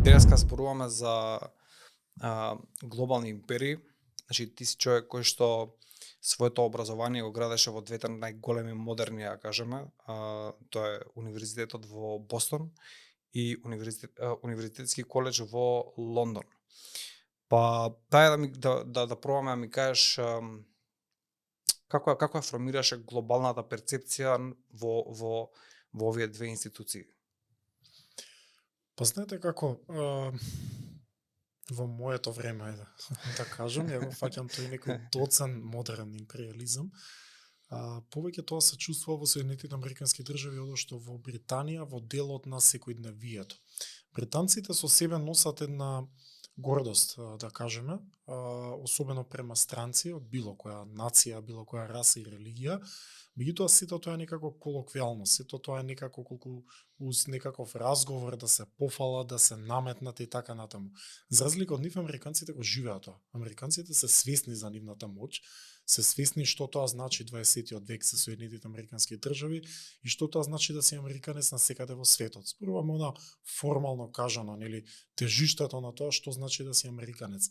Денеска зборуваме за глобални империи. Значи, ти си човек кој што своето образование го градеше во двете најголеми модерни, ја кажеме. Тоа е Универзитетот во Бостон и Универзитетски коледж во Лондон. Па, да пробаме да ми кажеш како ја формираше глобалната перцепција во овие две институции? Па знаете како, во моето време, да кажам, ја го фаќам тој некој доцен модерен империализам. Повеќе тоа се чувствува во Соединетите Американски држави, одошто во Британија, во делот на секојдневието. Британците со себе носат една гордост, да кажеме, особено према странци од било која нација, било која раса и религија. Меѓутоа сето тоа е некако колоквијално, сето тоа е некако колку уз некаков разговор да се пофала, да се наметнат и така натаму. За разлика од нив, американците го живеат тоа. Американците се свесни за нивната моќ, се свесни што тоа значи 20-тиот век се Соединетите Американски држави и што тоа значи да си американец насекаде во светот. Зборуваме она формално кажано, нели, тежиштето на тоа што значи да си американец.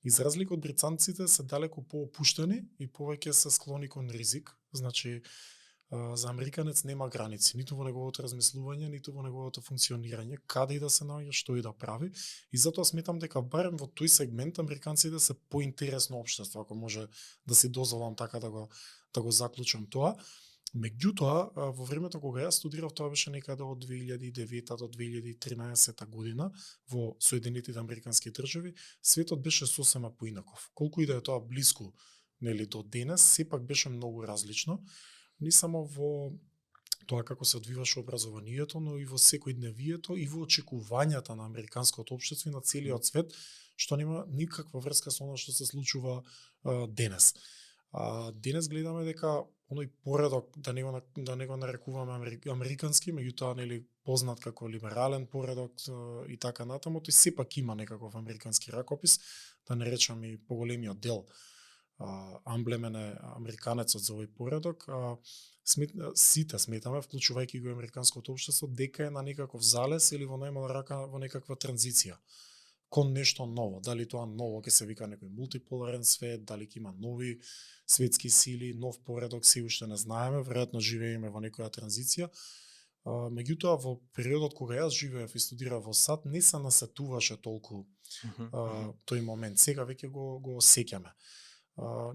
И за разлика од британците се далеку поопуштени и повеќе се склони кон ризик. Значи, за американец нема граници, ниту во неговото размислување, ниту во неговото функционирање, каде и да се наоѓа, што и да прави. И затоа сметам дека барем во тој сегмент американците се поинтересно општество, ако може да си дозволам така да го заклучам тоа. Меѓутоа, во времето кога јас студирав, тоа беше некаде од 2009 до 2013 година во Соединетите Американски држави, светот беше сосема поинаков. Колку и да е тоа блиску, нели, до денес, сепак беше многу различно. Не само во тоа како се одвиваше образованието, но и во секојдневието и во очекувањата на американското општество и на целиот свет, што нема никаква врска со она што се случува денес. Денес гледаме дека оној поредок, да не го нарекуваме американски, меѓутоа нели познат како либерален поредок и така натаму, тој сепак има некаков американски ракопис, да не речам и поголемиот дел амблемен е американецот за овој поредок. Сите сметаме, вклучувајќи го американското општество, дека е на некаков залез или во најмала рака во некаква транзиција кон нешто ново. Дали тоа ново ќе се вика некој мултиполарен свет, дали ќе има нови светски сили, нов поредок, се уште не знаеме, веројатно живееме во некоја транзиција. Меѓутоа во периодот кога јас живеев и студирав во САД, не се насетуваше толку тој момент. Сега веќе го сеќаме.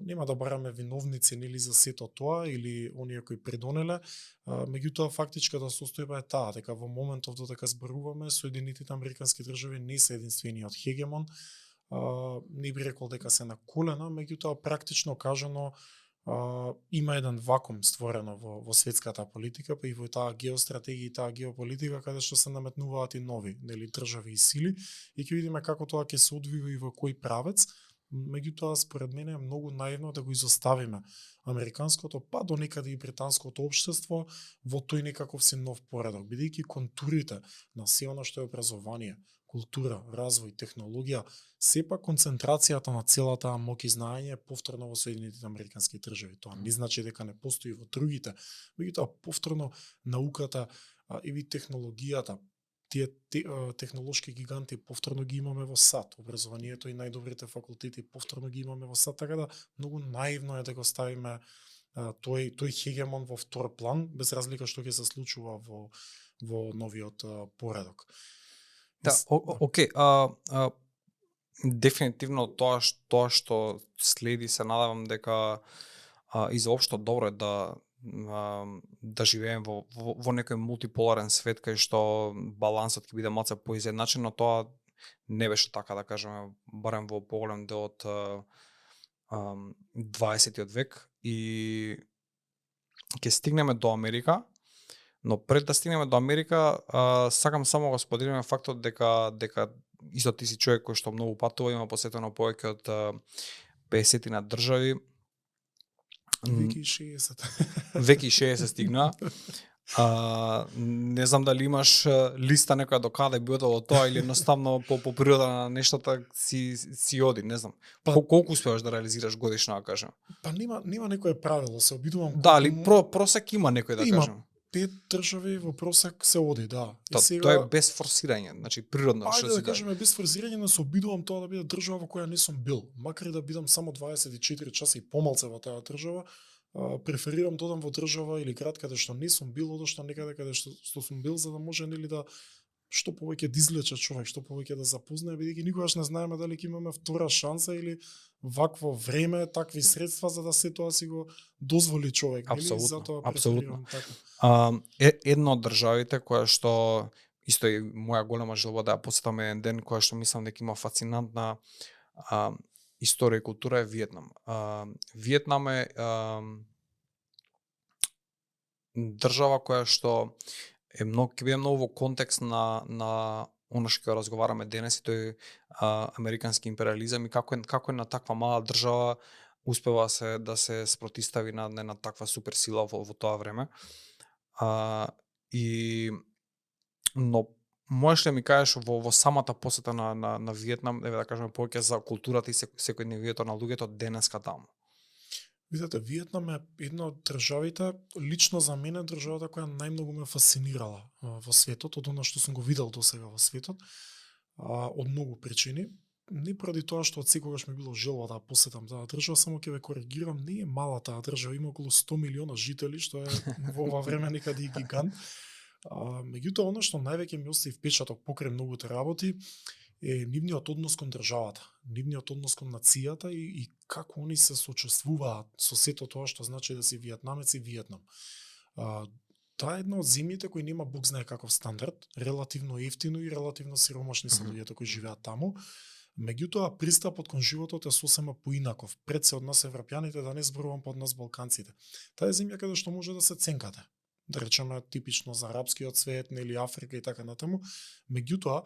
Нема да бараме виновници нели за сето тоа или оние кои придонеле, меѓутоа фактичката состојба е таа дека во моментов додека зборуваме Соединетите Американски држави не се единствениот хегемон, не би рекол дека се на колена, меѓутоа практично кажано има еден вакуум створено во светската политика, па и во таа геостратегија и таа геополитика каде што се наметнуваат и нови нели држави и сили и ќе видиме како тоа ќе се одвива и во кој правец. Меѓутоа, според мене е многу наивно да го изоставиме американското, па до некаде и британското општество во тој некаков си нов поредок, бидејќи контурите на се она што е образование, култура, развој, технологија, сепак концентрацијата на целата моќ и знаење е повторно во Соединетите Американски држави. Тоа не значи дека не постои во другите, меѓутоа повторно науката и технологијата, тие технолошки гиганти повторно ги имаме во САД, образованието и најдобрите факултети повторно ги имаме во САД, така да многу наивно е да го ставиме тој хегемон во втор план, без разлика што ќе се случува во новиот поредок. Да, окей, дефинитивно тоа што следи, се надевам дека изопшто добро е да живееме во некој мултиполарен свет кај што балансот ќе биде малце поизедначен, но тоа не беше така, да кажеме, барем во поголем дел од 20-тиот век и ќе стигнеме до Америка, но пред да стигнеме до Америка, сакам само го споделиме фактот дека исто ти си човек кој што многу патува, има посетено повеќе од 50 на држави. Веќе и 60. Веќе и 60 стигна. Не знам дали имаш листа некоја до каде би одел од тоа или едноставно по природа на нештата си оди, не знам. Колку успеваш да реализираш годишно, да кажем? Па нема некое правило, се обидувам. Да, али просек има некој, да кажем. 5 држави во просек се оди, да. Тоа е без форсирање, значи природно што да си кажеме без форсирање, но се обидувам тоа да биде држава во која не сум бил. Макар и да бидам само 24 часа и помалце во таа држава, преферирам да одам во држава или град каде што не сум бил, одошто некаде каде што сум бил, за да може нели да што повеќе да излече човек, што повеќе да запознае, бидејќи никогаш не знаеме дали ќе имаме втора шанса или вакво време, такви средства за да се тоа си го дозволи човек, нели? Затоа преферирам така. Една од државите која што исто е моја голема желба да ја посетам еден ден, која што мислам дека има фасцинантна историја и култура е Виетнам. Виетнам е држава која што е многу ќе биде многу во контекст на она што разговараме денес и тој американски империализам и како е на таква мала држава успева да се спротистави на една таква суперсила во тоа време. Но можеш ли ми кажеш во самата посета на Виетнам, еве да кажеме повеќе за културата и секојдневието на луѓето денеска таму? Видете, Виетнам е една од државите, лично за мене државата која најмногу ме фасцинирала во светот, од она што сум го видел досега во светот, од многу причини. Не поради тоа што од секогаш ми било желба да посетам таа држава, само ќе ве коригирам, не е мала таа држава, има околу 100 милиона жители, што е во ова време некаде и гигант. Меѓутоа, она што највеќе ми остави впечаток покрај многуте работи е нивниот однос кон државата, нивниот однос кон нацијата и како они се соучествуваат со сето тоа што значи да си виетнамец и Виетнам. Таа е една од земјите кои нема бог знае каков стандард, релативно ефтино и релативно сиромашни се луѓето кои живеат таму. Меѓутоа, пристапот кон животот е сосема поинаков. Пред се од нас европјаните, да не зборувам под нас балканците. Таа е земја каде што може да се ценкате. Да речеме типично за арапскиот свет, нели Африка и така натаму. Меѓутоа,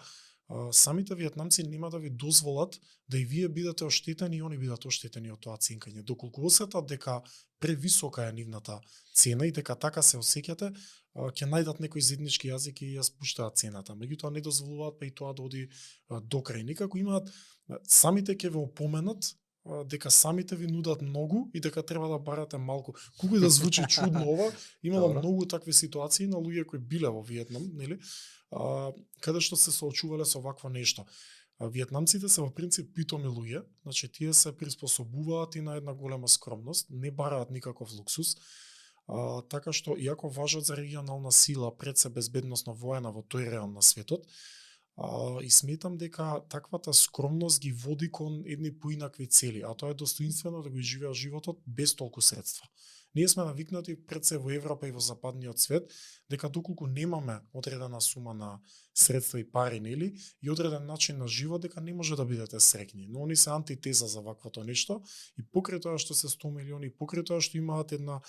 самите виетнамци нема да ви дозволат да и вие бидете оштетени и они бидат оштетени од тоа ценкање. Доколку осетат дека превисока е нивната цена и дека така се осеќате, ќе најдат некој заеднички јазик и ја спуштаат цената. Меѓутоа не дозволуваат па и тоа да оди до крај. Никако имаат, самите ќе ве опоменат дека самите ви нудат многу и дека треба да барате малку. Колку да звучи чудно ова, имало многу такви ситуации на луѓе кои биле во Виетнам, нели? Каде што се соочувале со вакво нешто. Виетнамците се во принцип питоми луѓе, значи тие се приспособуваат и на една голема скромност, не бараат никаков луксус, така што иако важат за регионална сила пред се безбедносно воена во тој реон на светот, и сметам дека таквата скромност ги води кон едни поинакви цели, а тоа е достоинствено да го живееш животот без толку средства. Ние сме навикнати пред се во Европа и во западниот свет дека доколку немаме одредена сума на средства и пари, нели, и одреден начин на живот, дека не може да бидете среќни. Но они се антитеза за ваквото нешто и покрај тоа што се 100 милиони, покрај тоа што имаат една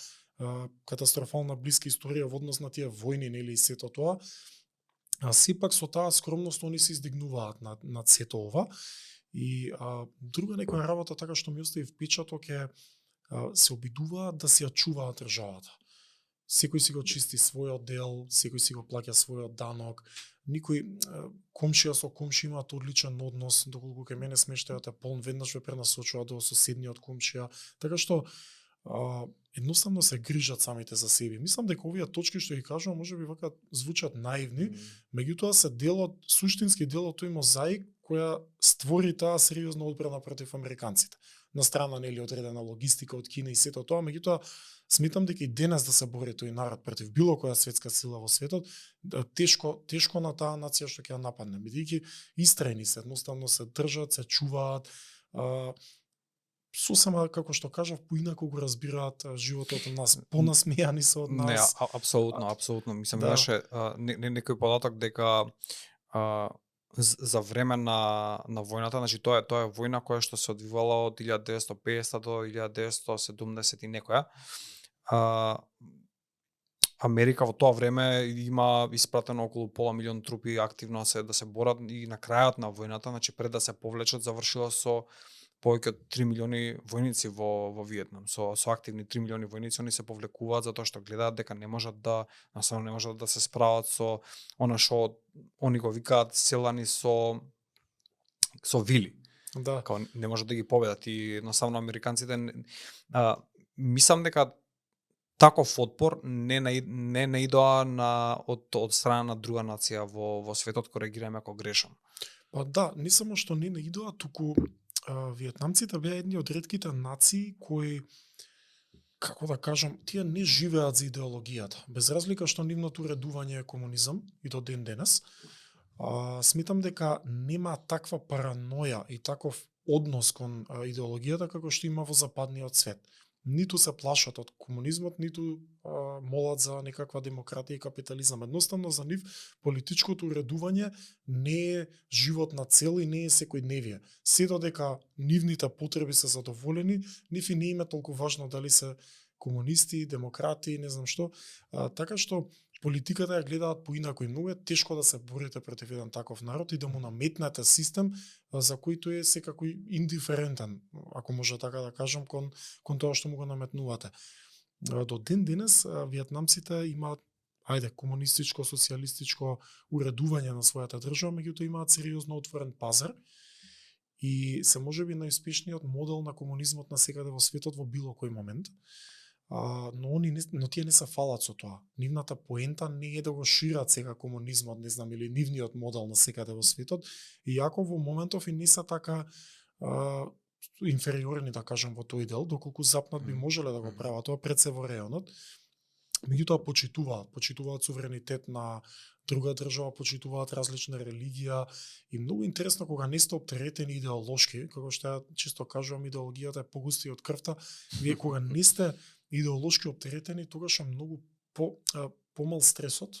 катастрофална блиска историја во однос на тие војни, нели, и сето тоа, сепак со таа скромност они се издигнуваат над сето ова. И друга некоја работа така што ми остави впечаток е се обидуваат да си ја чуваат државата. Секој си го чисти својот дел, секој си го плаќа својот данок, никој комшија со комшија имаат одличен однос, доколку кај мене смештајот е полн, веднаш ве пренасочува до соседниот комшија, така што едноставно се грижат самите за себе. Мислам дека овие точки што ги кажувам можеби вака звучат наивни, меѓутоа се суштински дел од тој мозаик која створи таа сериозна одбрана против американците. На страна нели одредена логистика од Кина и сето тоа, меѓутоа сметам дека и денес да се бори тој народ против било која светска сила во светот, тешко на таа нација што ќе ја нападне, бидејќи истрајни се, едноставно се држат, се чуваат, сосема, како што кажав, поинако го разбираат животот од нас, понасмејани се од нас. Не, апсолутно. Мислам, имаше некој податок дека за време на војната, значи тоа е војна која што се одвивала од 1950 до 1970 и некоја. Америка во тоа време има испратено околу пола милион трупи активно да се борат и на крајот на војната, значи пред да се повлечат, завршила со повеќе од 3 милиони војници во Виетнам. Со активни 3 милиони војници они се повлекуваат затоа што гледаат дека не можат да се справат со она што они го викаат селани со вили. Да. Као не можат да ги победат и едноставно американците мислам дека таков отпор не наидоа од страна на друга нација во светот, коригираме ако грешам. Па да, не само што не идоа, туку виетнамците беа едни од ретките нации кои, како да кажам, тие не живеат за идеологијата. Без разлика што нивното уредување е комунизам и до ден денес, сметам дека нема таква параноја и таков однос кон идеологијата како што има во западниот свет. Ниту се плашат од комунизмот, ниту молат за некаква демократија и капитализам. Едноставно за нив политичкото уредување не е животна цел и не е секојдневие. Се додека нивните потреби се задоволени, нив и не им е толку важно дали се комунисти, демократи, не знам што. Така што политиката ја гледаат поинаку и многу е тешко да се борите против еден таков народ и да му наметнете систем за кој е секако индиферентен, ако може така да кажам, кон тоа што му го наметнувате. До ден денес виетнамците имаат комунистичко, социјалистичко уредување на својата држава, меѓутоа имаат сериозно отворен пазар и се можеби најуспешниот модел на комунизмот насекаде во светот во било кој момент. Но тие не се фалат со тоа. Нивната поента не е да го шират сега комунизмот, не знам, или нивниот модел на секаде во светот, иако во моментов и не се така инфериорни, да кажам, во тој дел, доколку Запад би можеле да го прават тоа пред се во реонот. Меѓутоа почитуваат суверенитет на друга држава, почитуваат различна религија и многу интересно кога не сте оптеретени идеолошки, како што ја често кажувам, идеологијата е погуста од крвта, вие кога не сте идеолошки оптеретени, тогаш е многу помал стресот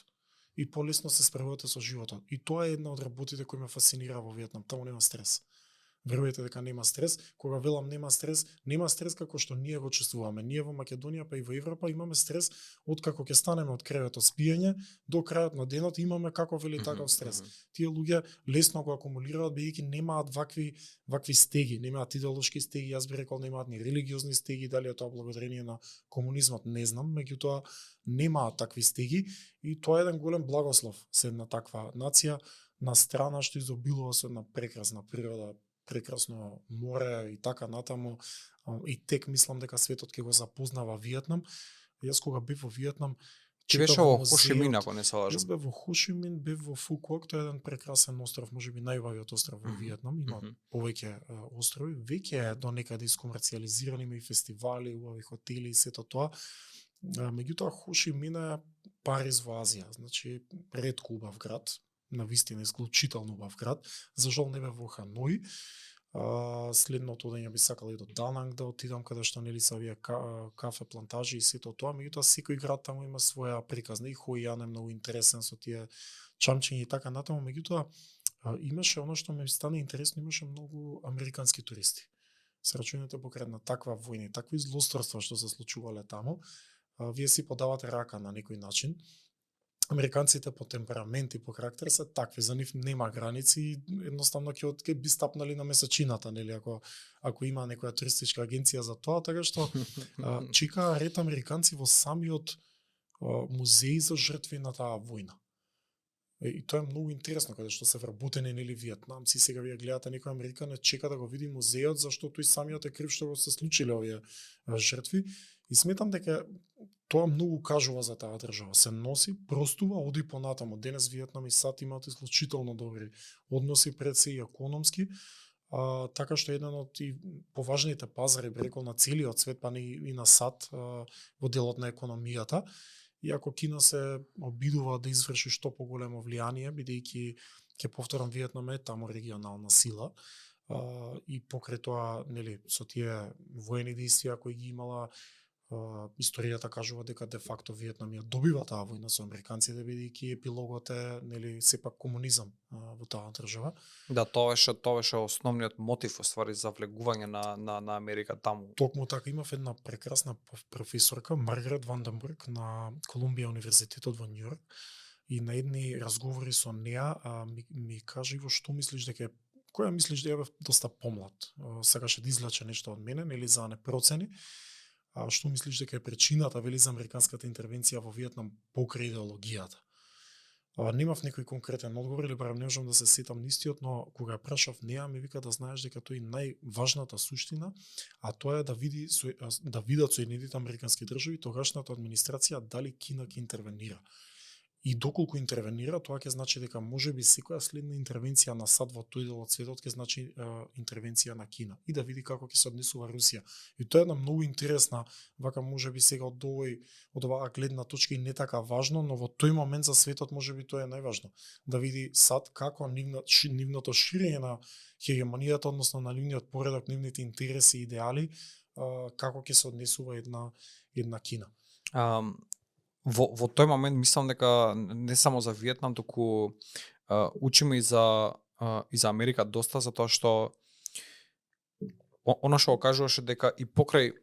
и полесно се справувате со животот. И тоа е една од работите кои ме фасцинира во Виетнам, таму нема стрес. Верувате дека нема стрес, кога велам нема стрес како што ние го чувствуваме. Ние во Македонија па и во Европа имаме стрес од како ќе станеме од креветот спиење до крајот на денот имаме каков или таков стрес. Тие луѓе лесно го акумулираат бидејќи немаат вакви стеги, немаат идеолошки стеги, јас би рекол немаат ни религиозни стеги, дали е тоа благодарение на комунизмот, не знам, меѓутоа немаат такви стеги и тоа е еден голем благослов се една таква нација на страна што изобилува со една прекрасна природа, прекрасно море и така натаму, и тек мислам дека светот ќе го запознава Виетнам. Јас кога бев во Виетнам, Ти беше во Хошимин, ако не се лажам. Јас бев во Хошимин, бев во Фу Кок, тоа е еден прекрасен остров, можеби најубавиот остров во Виетнам, има повеќе острови, веќе е до некаде искомерцијализиран, има и фестивали, убави хотели и сето тоа. Меѓутоа Хошимин е Париз во Азија, значи ретко убав град, навистина исклучително убав град. За жал не бев во Ханој. Следното дење би сакал и до Дананг да отидам, каде што нели се овие кафе плантажи и сето тоа, меѓутоа секој град таму има своја приказна. И Хојан е многу интересен со тие чамчиња и така натаму, меѓутоа имаше она што ме стана интересно, имаше многу американски туристи. Се рачуните покрај на таква војна и такви злосторства што се случувале таму, вие си подавате рака на некој начин. Американците по темперамент и по карактер се такви, за нив нема граници, едноставно ќе би стапнали на месечината, нели, ако има некоја туристичка агенција за тоа, така што чека ред американци во самиот музеј за жртви на таа војна. И тоа е многу интересно, каде што се вработени нели виетнамци, сега вие гледате некој американец чека да го види музејот, зашто тој самиот е крив што го се случиле овие жртви. И сметам дека тоа многу кажува за таа држава. Се носи, простува, оди понатаму. Денес Виетнам и САД имаат исклучително добри односи пред се и економски, така што еден од поважните пазари, би рекол, на целиот свет, па и на САД во делот на економијата. Иако Кина се обидува да изврши што поголемо влијание, бидејќи, ќе повторам, Виетнам е таму регионална сила, и покрај тоа, нели, со тие воени действија кои ги имала, историјата кажува дека де факто Виетнам ја добива таа војна со американците, бидејќи епилогот е, нели, сепак комунизам во таа држава. Да, тоа беше основниот мотив оствари за влегување на Америка таму. Токму така, имав една прекрасна професорка Маргарет Ванденбург на Колумбија универзитетот во Њујорк, и на едни разговори со неа ми кажа: "Иво, што мислиш дека која мислиш дека бев доста помлад, сакаше да излаче нешто од мене, нели, за не процени. Што мислиш дека е причината, вели, за американската интервенција во Виетнам покрај идеологијата?" Немав некој конкретен одговор или барем не можам да се сетам нистиот, но кога ја прашав неа ми вика да знаеш дека тој најважната суштина, а тоа е да да видат Соединетите Американски држави тогашната администрација дали Кина ќе интервенира. И доколку интервенира, тоа ќе значи дека можеби секоја следна интервенција на САД во тој дел од светот ќе значи интервенција на Кина и да види како ќе се однесува Русија. И тоа е една многу интересна, вака можеби сега од оваа гледна точка и не така важно, но во тој момент за светот можеби тоа е најважно. Да види САД како нивното ширење на хегемонијата, односно на нивниот поредок, нивните интереси и идеали, како ќе се однесува една Кина. Во тој момент мислам дека не само за Виетнам, туку учиме и за Америка доста, затоа што она што го кажуваше дека и покрај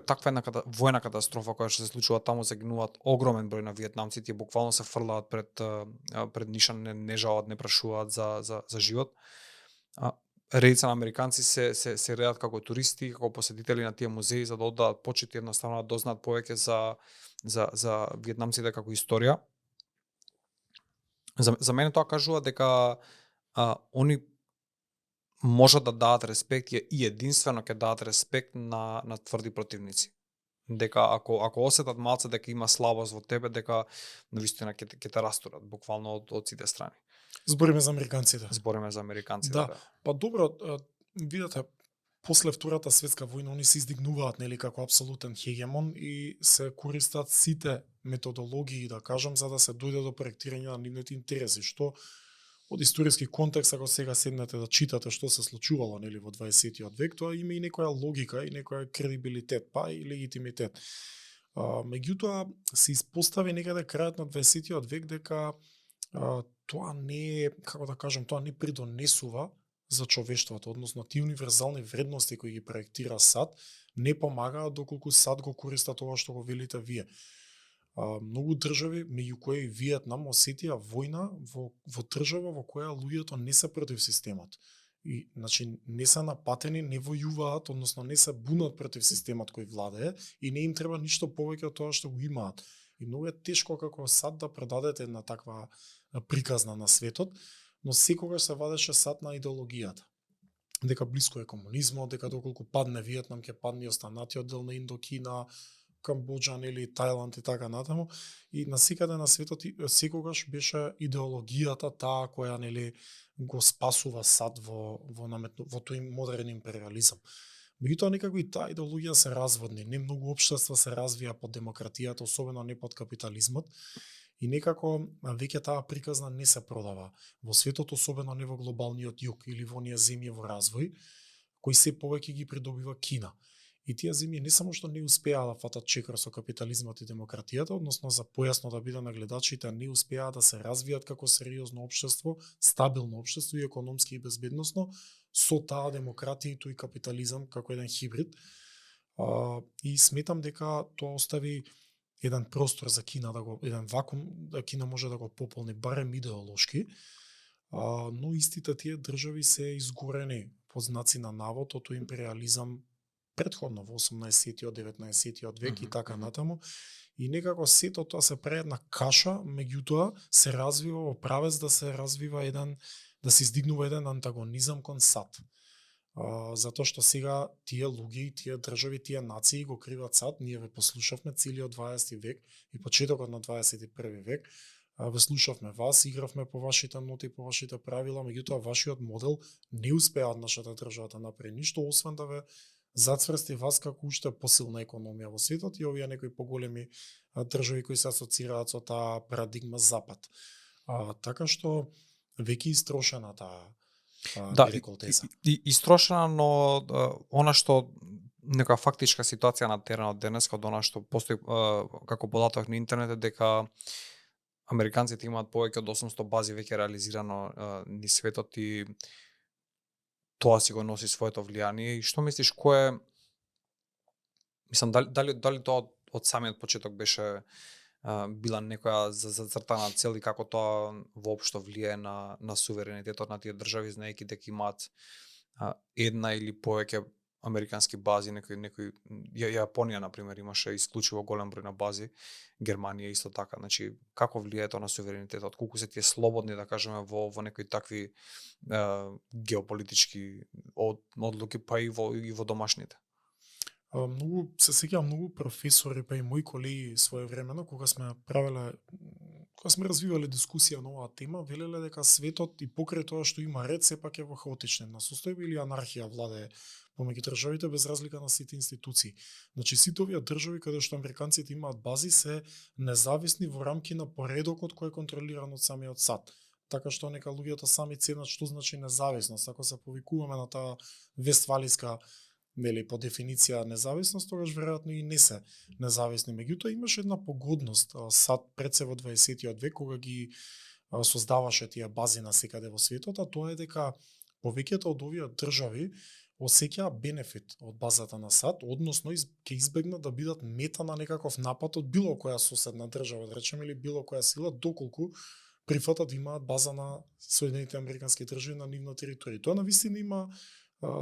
таква една војна катастрофа која што се случува таму, загинуваат огромен број на виетнамци, тие буквално се фрлаат пред нишан, не жалат, не прашуваат за живот. Редица на американци се реат како туристи, како посетители на тие музеи за да оддадат почит и едноставно да дознаат повеќе за виетнамците како историја. За мене тоа кажува дека они можат да дадат респект и единствено ќе дадат респект на тврди противници. Дека ако осетат малце дека има слабост во тебе, дека навистина ќе те растурат буквално од сите страни. Збориме за американците. Да. Па добро, видете, после Втората светска војна они се издигнуваат нели како апсолутен хегемон и се користат сите методологии, да кажам, за да се дојде до проектирање на нивните интереси, што од историски контекст, ако сега седнете да читате што се случувало нели во 20-тиот век, тоа има и некоја логика и некоја кредибилитет, па и легитимитет. Меѓутоа се испостави некаде крајот на 20-тиот век дека тоа не е, како да кажам, тоа не придонесува за човештвото, односно тие универзални вредности кои ги проектира САД не помагаат доколку САД го користат ова што го велите вие. Многу држави, меѓу кои Виетнам, осетија војна во држава во која луѓето не се против системот. И, значи, не се напатени, не војуваат, односно не се бунат против системот кој владее и не им треба ништо повеќе од тоа што го имаат. И многу е тешко како САД да предадете една таква приказна на светот, но секогаш се вадеше САД на идеологијата. Дека блиско е комунизмот, дека доколку падне Виетнам ќе падне и останатиот дел на Индокина, Камбоџа или Тајланд и така натаму. И насекаде на светот секогаш беше идеологијата таа која нели го спасува САД во тој модерен империализам. Меѓутоа некако и таа идеологија се разводни. Не многу општества се развија под демократијата, особено не под капитализмот. И некако веќе таа приказна не се продава во светот, особено не во глобалниот југ или во оние земји во развој, кои се повеќе ги придобива Кина. И тие земји не само што не успеа да фатат чекор со капитализмот и демократијата, односно за појасно да биде на гледачите, не успеа да се развијат како сериозно општество, стабилно општество и економски и безбедносно, со таа демократија и тој капитализам како еден хибрид. И сметам дека тоа остави еден простор за Кина, еден вакуум, да Кина може да го пополни, барем идеолошки, но истите тие држави се изгорени под знаци на навод од тој империализам предходно во 18-тиот, 19-тиот век и така натаму. И некако сето тоа се прави една каша, меѓутоа се развива во правец да се развива да се издигнува еден антагонизам кон САД. Затоа што сега тие луѓе, тие држави, тие нации го криват САД, ние ве послушавме целиот 20 век и почетокот на 21 век, ве слушавме вас, игравме по вашите ноти, по вашите правила, меѓутоа вашиот модел не успеа од нашата држава да направи ништо, освен да ве зацврсти вас како уште посилна економија во светот и овие некои поголеми држави кои се асоцираат со таа парадигма Запад. Така што веќе истрошена таа реколтеза. Истрошена, но она што нека фактичка ситуација на теренот денес, од она што постои како податок на интернет е дека американците имаат повеќе од 800 бази веќе реализирано низ светот и тоа си го носи своето влијание. И што мислиш, мислам, дали тоа од самиот почеток беше била некоја зацртана цел и како тоа воопшто влијае на суверенитетот на тие држави, знаејќи дека имаат една или повеќе американски бази, некои Јапонија на пример имаше исклучиво голем број на бази, Германија исто така. Значи како влијае тоа на суверенитетот, колку се тие слободни да кажеме во некои такви геополитички одлуки, па и во домашните. Многу се сеќавам многу професори па и мои колеги своевремено кога сме развивале дискусија на оваа тема, велеле дека светот и покрај тоа што има ред сепак е во хаотична состојба или анархија владее помеѓу државите без разлика на сите институции. Значи сите овие држави каде што американците имаат бази се независни во рамки на поредокот кој е контролиран од самиот САД. Така што нека луѓето сами ценат што значи независност. Ако се повикуваме на таа вестфалиска по дефиниција независност, тогаш веројатно и не се независни. Меѓутоа имаше една погодност САД пред се во 20-тиот век кога ги создаваше тие бази на секаде во светот, а тоа е дека повеќето од овие држави осеќаа бенефит од базата на САД, односно ќе избегнат да бидат мета на некаков напад од било која соседна држава, да речеме, или било која сила, доколку прифатат да имаат база на Соединените Американски држави на нивна територија. Тоа навистина има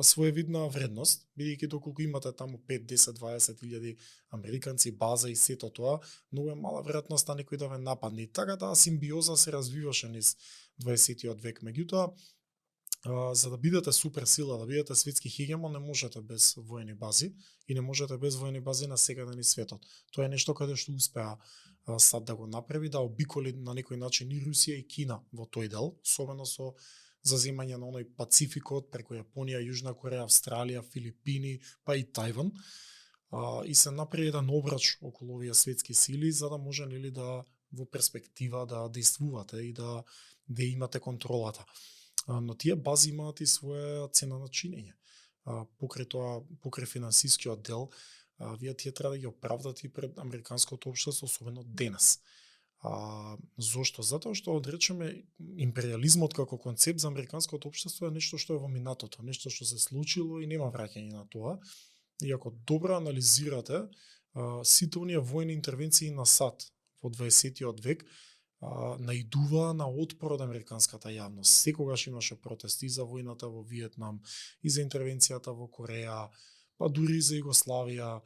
своевидна вредност, бидејќи доколку имате таму 5, 10, 20 илјади американци, база и сето тоа, многу е мала веројатноста некој да ве нападне. И така таа симбиоза се развиваше низ 20-тиот век. Меѓутоа, за да бидете суперсила, да бидете светски хегемон, не можете без воени бази и не можете без воени бази на секаде низ светот. Тоа е нешто каде што успеа САД да го направи, да обиколи на некој начин и Русија и Кина во тој дел, особено со заземање на оној Пацификот преку Јапонија, Јужна Кореја, Австралија, Филипини, па и Тајван. И се направи еден обрач околу овие светски сили за да може нели да во перспектива да действувате и да имате контролата. Но тие бази имаат и своја цена на чинење. Покрај тоа, покрај финансискиот дел, вие тие треба да ги оправдате и пред американското општество, особено денес. Зошто? Затоа што, да речеме, империализмот како концепт за американското општество е нешто што е во минатото, нешто што се случило и нема враќање на тоа. И ако добро анализирате сите оние војни интервенции на САД во 20-тиот век, наидува на отпор од американската јавност. Секогаш имаше протести за војната во Виетнам, и за интервенцијата во Кореја, па дури и за Југославија,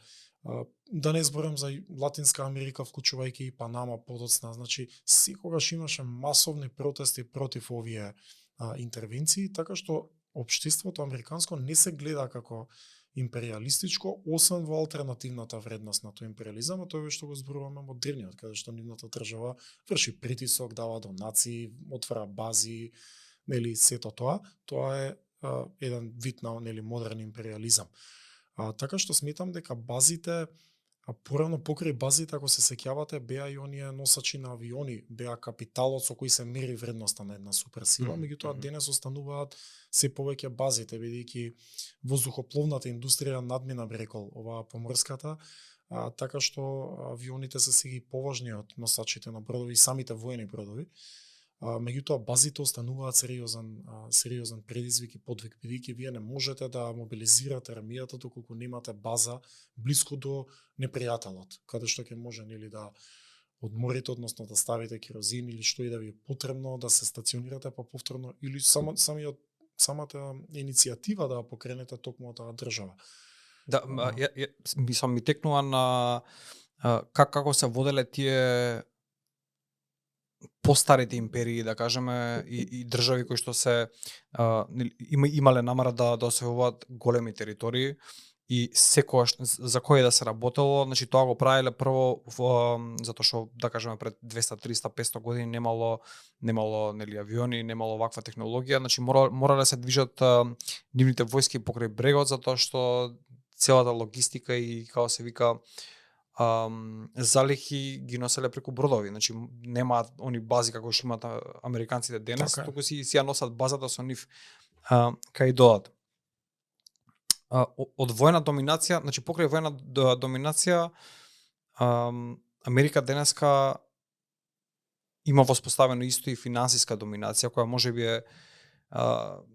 да не зборам за Латинска Америка, вклучувајќи и Панама подоцна. Значи, секогаш имаше масовни протести против овие интервенции, така што општеството американско не се гледа како империалистичко, освен во алтернативната вредност на тој империализам, а тоа е што го зборуваме модерниот, каде што нивната држава врши притисок, дава донации, отвара бази, нели сето тоа. Тоа е еден вид на нели модерен империализам. Така што сметам дека базите, порано покрај базите, ако се сеќавате, беа и оние носачи на авиони, беа капиталот со кој се мери вредноста на една суперсила, меѓутоа денес остануваат се повеќе базите, бидејќи воздухопловната индустрија надмина, би рекол, оваа поморската, така што авионите се сега и поважни од носачите на бродови и самите воени бродови. Меѓутоа базите остануваат сериозен предизвик и подвиг, бидејќи вие не можете да мобилизирате армијата доколку немате база блиску до непријателот, каде што ќе може нели да одморите, односно да ставите керозин или што и да ви е потребно, да се стационирате па повторно или самата иницијатива да покренете токму таа држава. Да, ми текнува на како се воделе тие постарите империи, да кажеме, и држави кои што се имале намера да освојуваат големи територии и секогаш за кој да се работело, значи тоа го правеле прво затоа што, да кажеме, пред 200, 300, 500 години немало нели авиони, немало ваква технологија, значи морале се движат нивните војски покрај брегот затоа што целата логистика и како се вика залихи ги носеле преку бродови, значи немаат они бази како што имаат американците денес, туку си ја носат базата со нив кај додат. Од војна доминација, значи покрај војна доминација, Америка денеска има воспоставено исто и финансиска доминација, која можеби е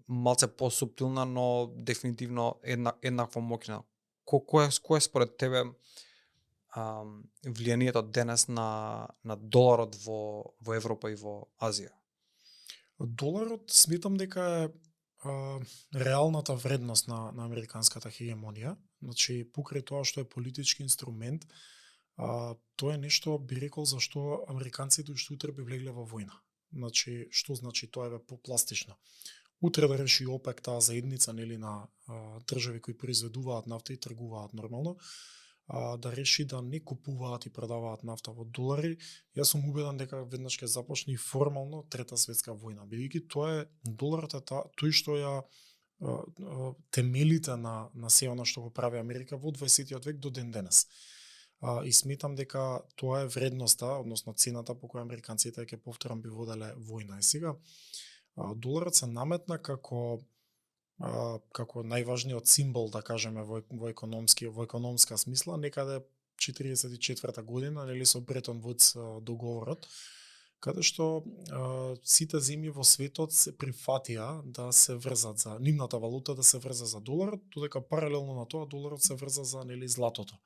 малце посуптилна, но дефинитивно еднакво моќна. Кој е според тебе влијанието денес на доларот во Европа и во Азија? Доларот сметам дека е реалната вредност на американската хегемонија. Значи, покрај тоа што е политички инструмент, тоа е нешто, би рекол, зашто американците уште утре би влегле во војна. Значи, што значи тоа е попластично? Утре да реши ОПЕК, таа заедница, нели, на држави кои произведуваат нафта и тргуваат нормално, да реши да не купуваат и продаваат нафта во долари, јас сум убеден дека веднаш ќе започне и формално Трета светска војна, бидејќи тоа е доларот е тој што ја темелите на се она што го прави Америка во 20 век до ден денес. И сметам дека тоа е вредноста, односно цената по која американците, ќе повторам, би воделе војна. И сега доларот се наметна како најважниот символ, да кажеме, во економска смисла, некаде 44 година, нели, со Бретон Вудс договорот, каде што сите земји во светот се прифатија да се врзат за нивната валута, да се врза за доларот, додека паралелно на тоа доларот се врза за, нели, златото.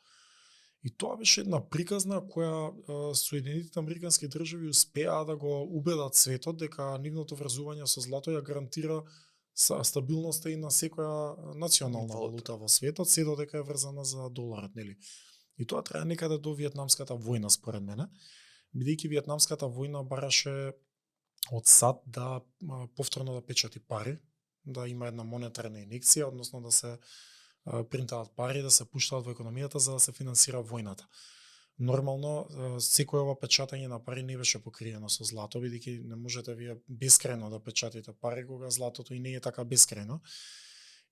И тоа беше една приказна која Соединетите американски држави успеа да го убедат светот дека нивното врзување со злато ја гарантира стабилноста и на секоја национална валута во светот, се додека е врзана за доларот, нели. И тоа трае некаде до Виетнамската војна, според мене, бидејќи Виетнамската војна бараше од САД да повторно да печати пари, да има една монетарна инекција, односно да се принтаат пари, да се пуштаат во економијата за да се финансира војната. Нормално, секој ова печатање на пари не беше покриено со злато, бидејќи не можете вие бескрајно да печатите пари кога златото и не е така бескрајно.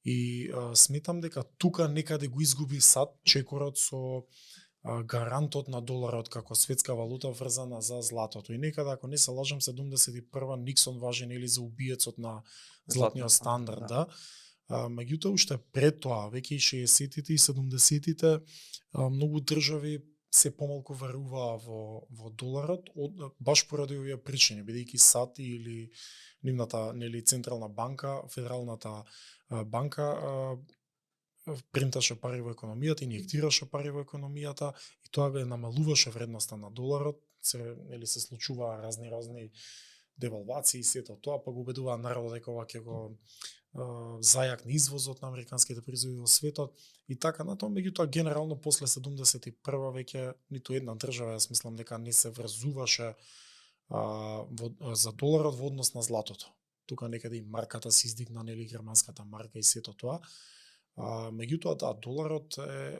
И сметам дека тука некаде го изгуби САД чекорот со гарантот на доларот како светска валута врзана за златото. И некаде, ако не се лажам, 71-а Никсон важи, нели, за убиецот на златниот стандард, да. Меѓутоа, уште пред тоа, веќе и 60-тите и 70-тите, многу држави се помалку веруваа во доларот, баш поради овие причини, бидејќи САД или нивната, нели, централна банка, федералната банка, принташе пари во економијата, инјектираше пари во економијата и тоа го намалуваше вредноста на доларот, нели, се случуваа разни девалвации и сето тоа, па го убедуваа народот дека ова ќе го зајакне извозот на американските производи во светот и така натаму. Меѓутоа, генерално после 71 веќе ниту една држава, јас мислам дека не се врзуваше за доларот во однос на златото. Тука некаде и марката се издигна, нели, германската марка и сето тоа. Меѓутоа, да, доларот е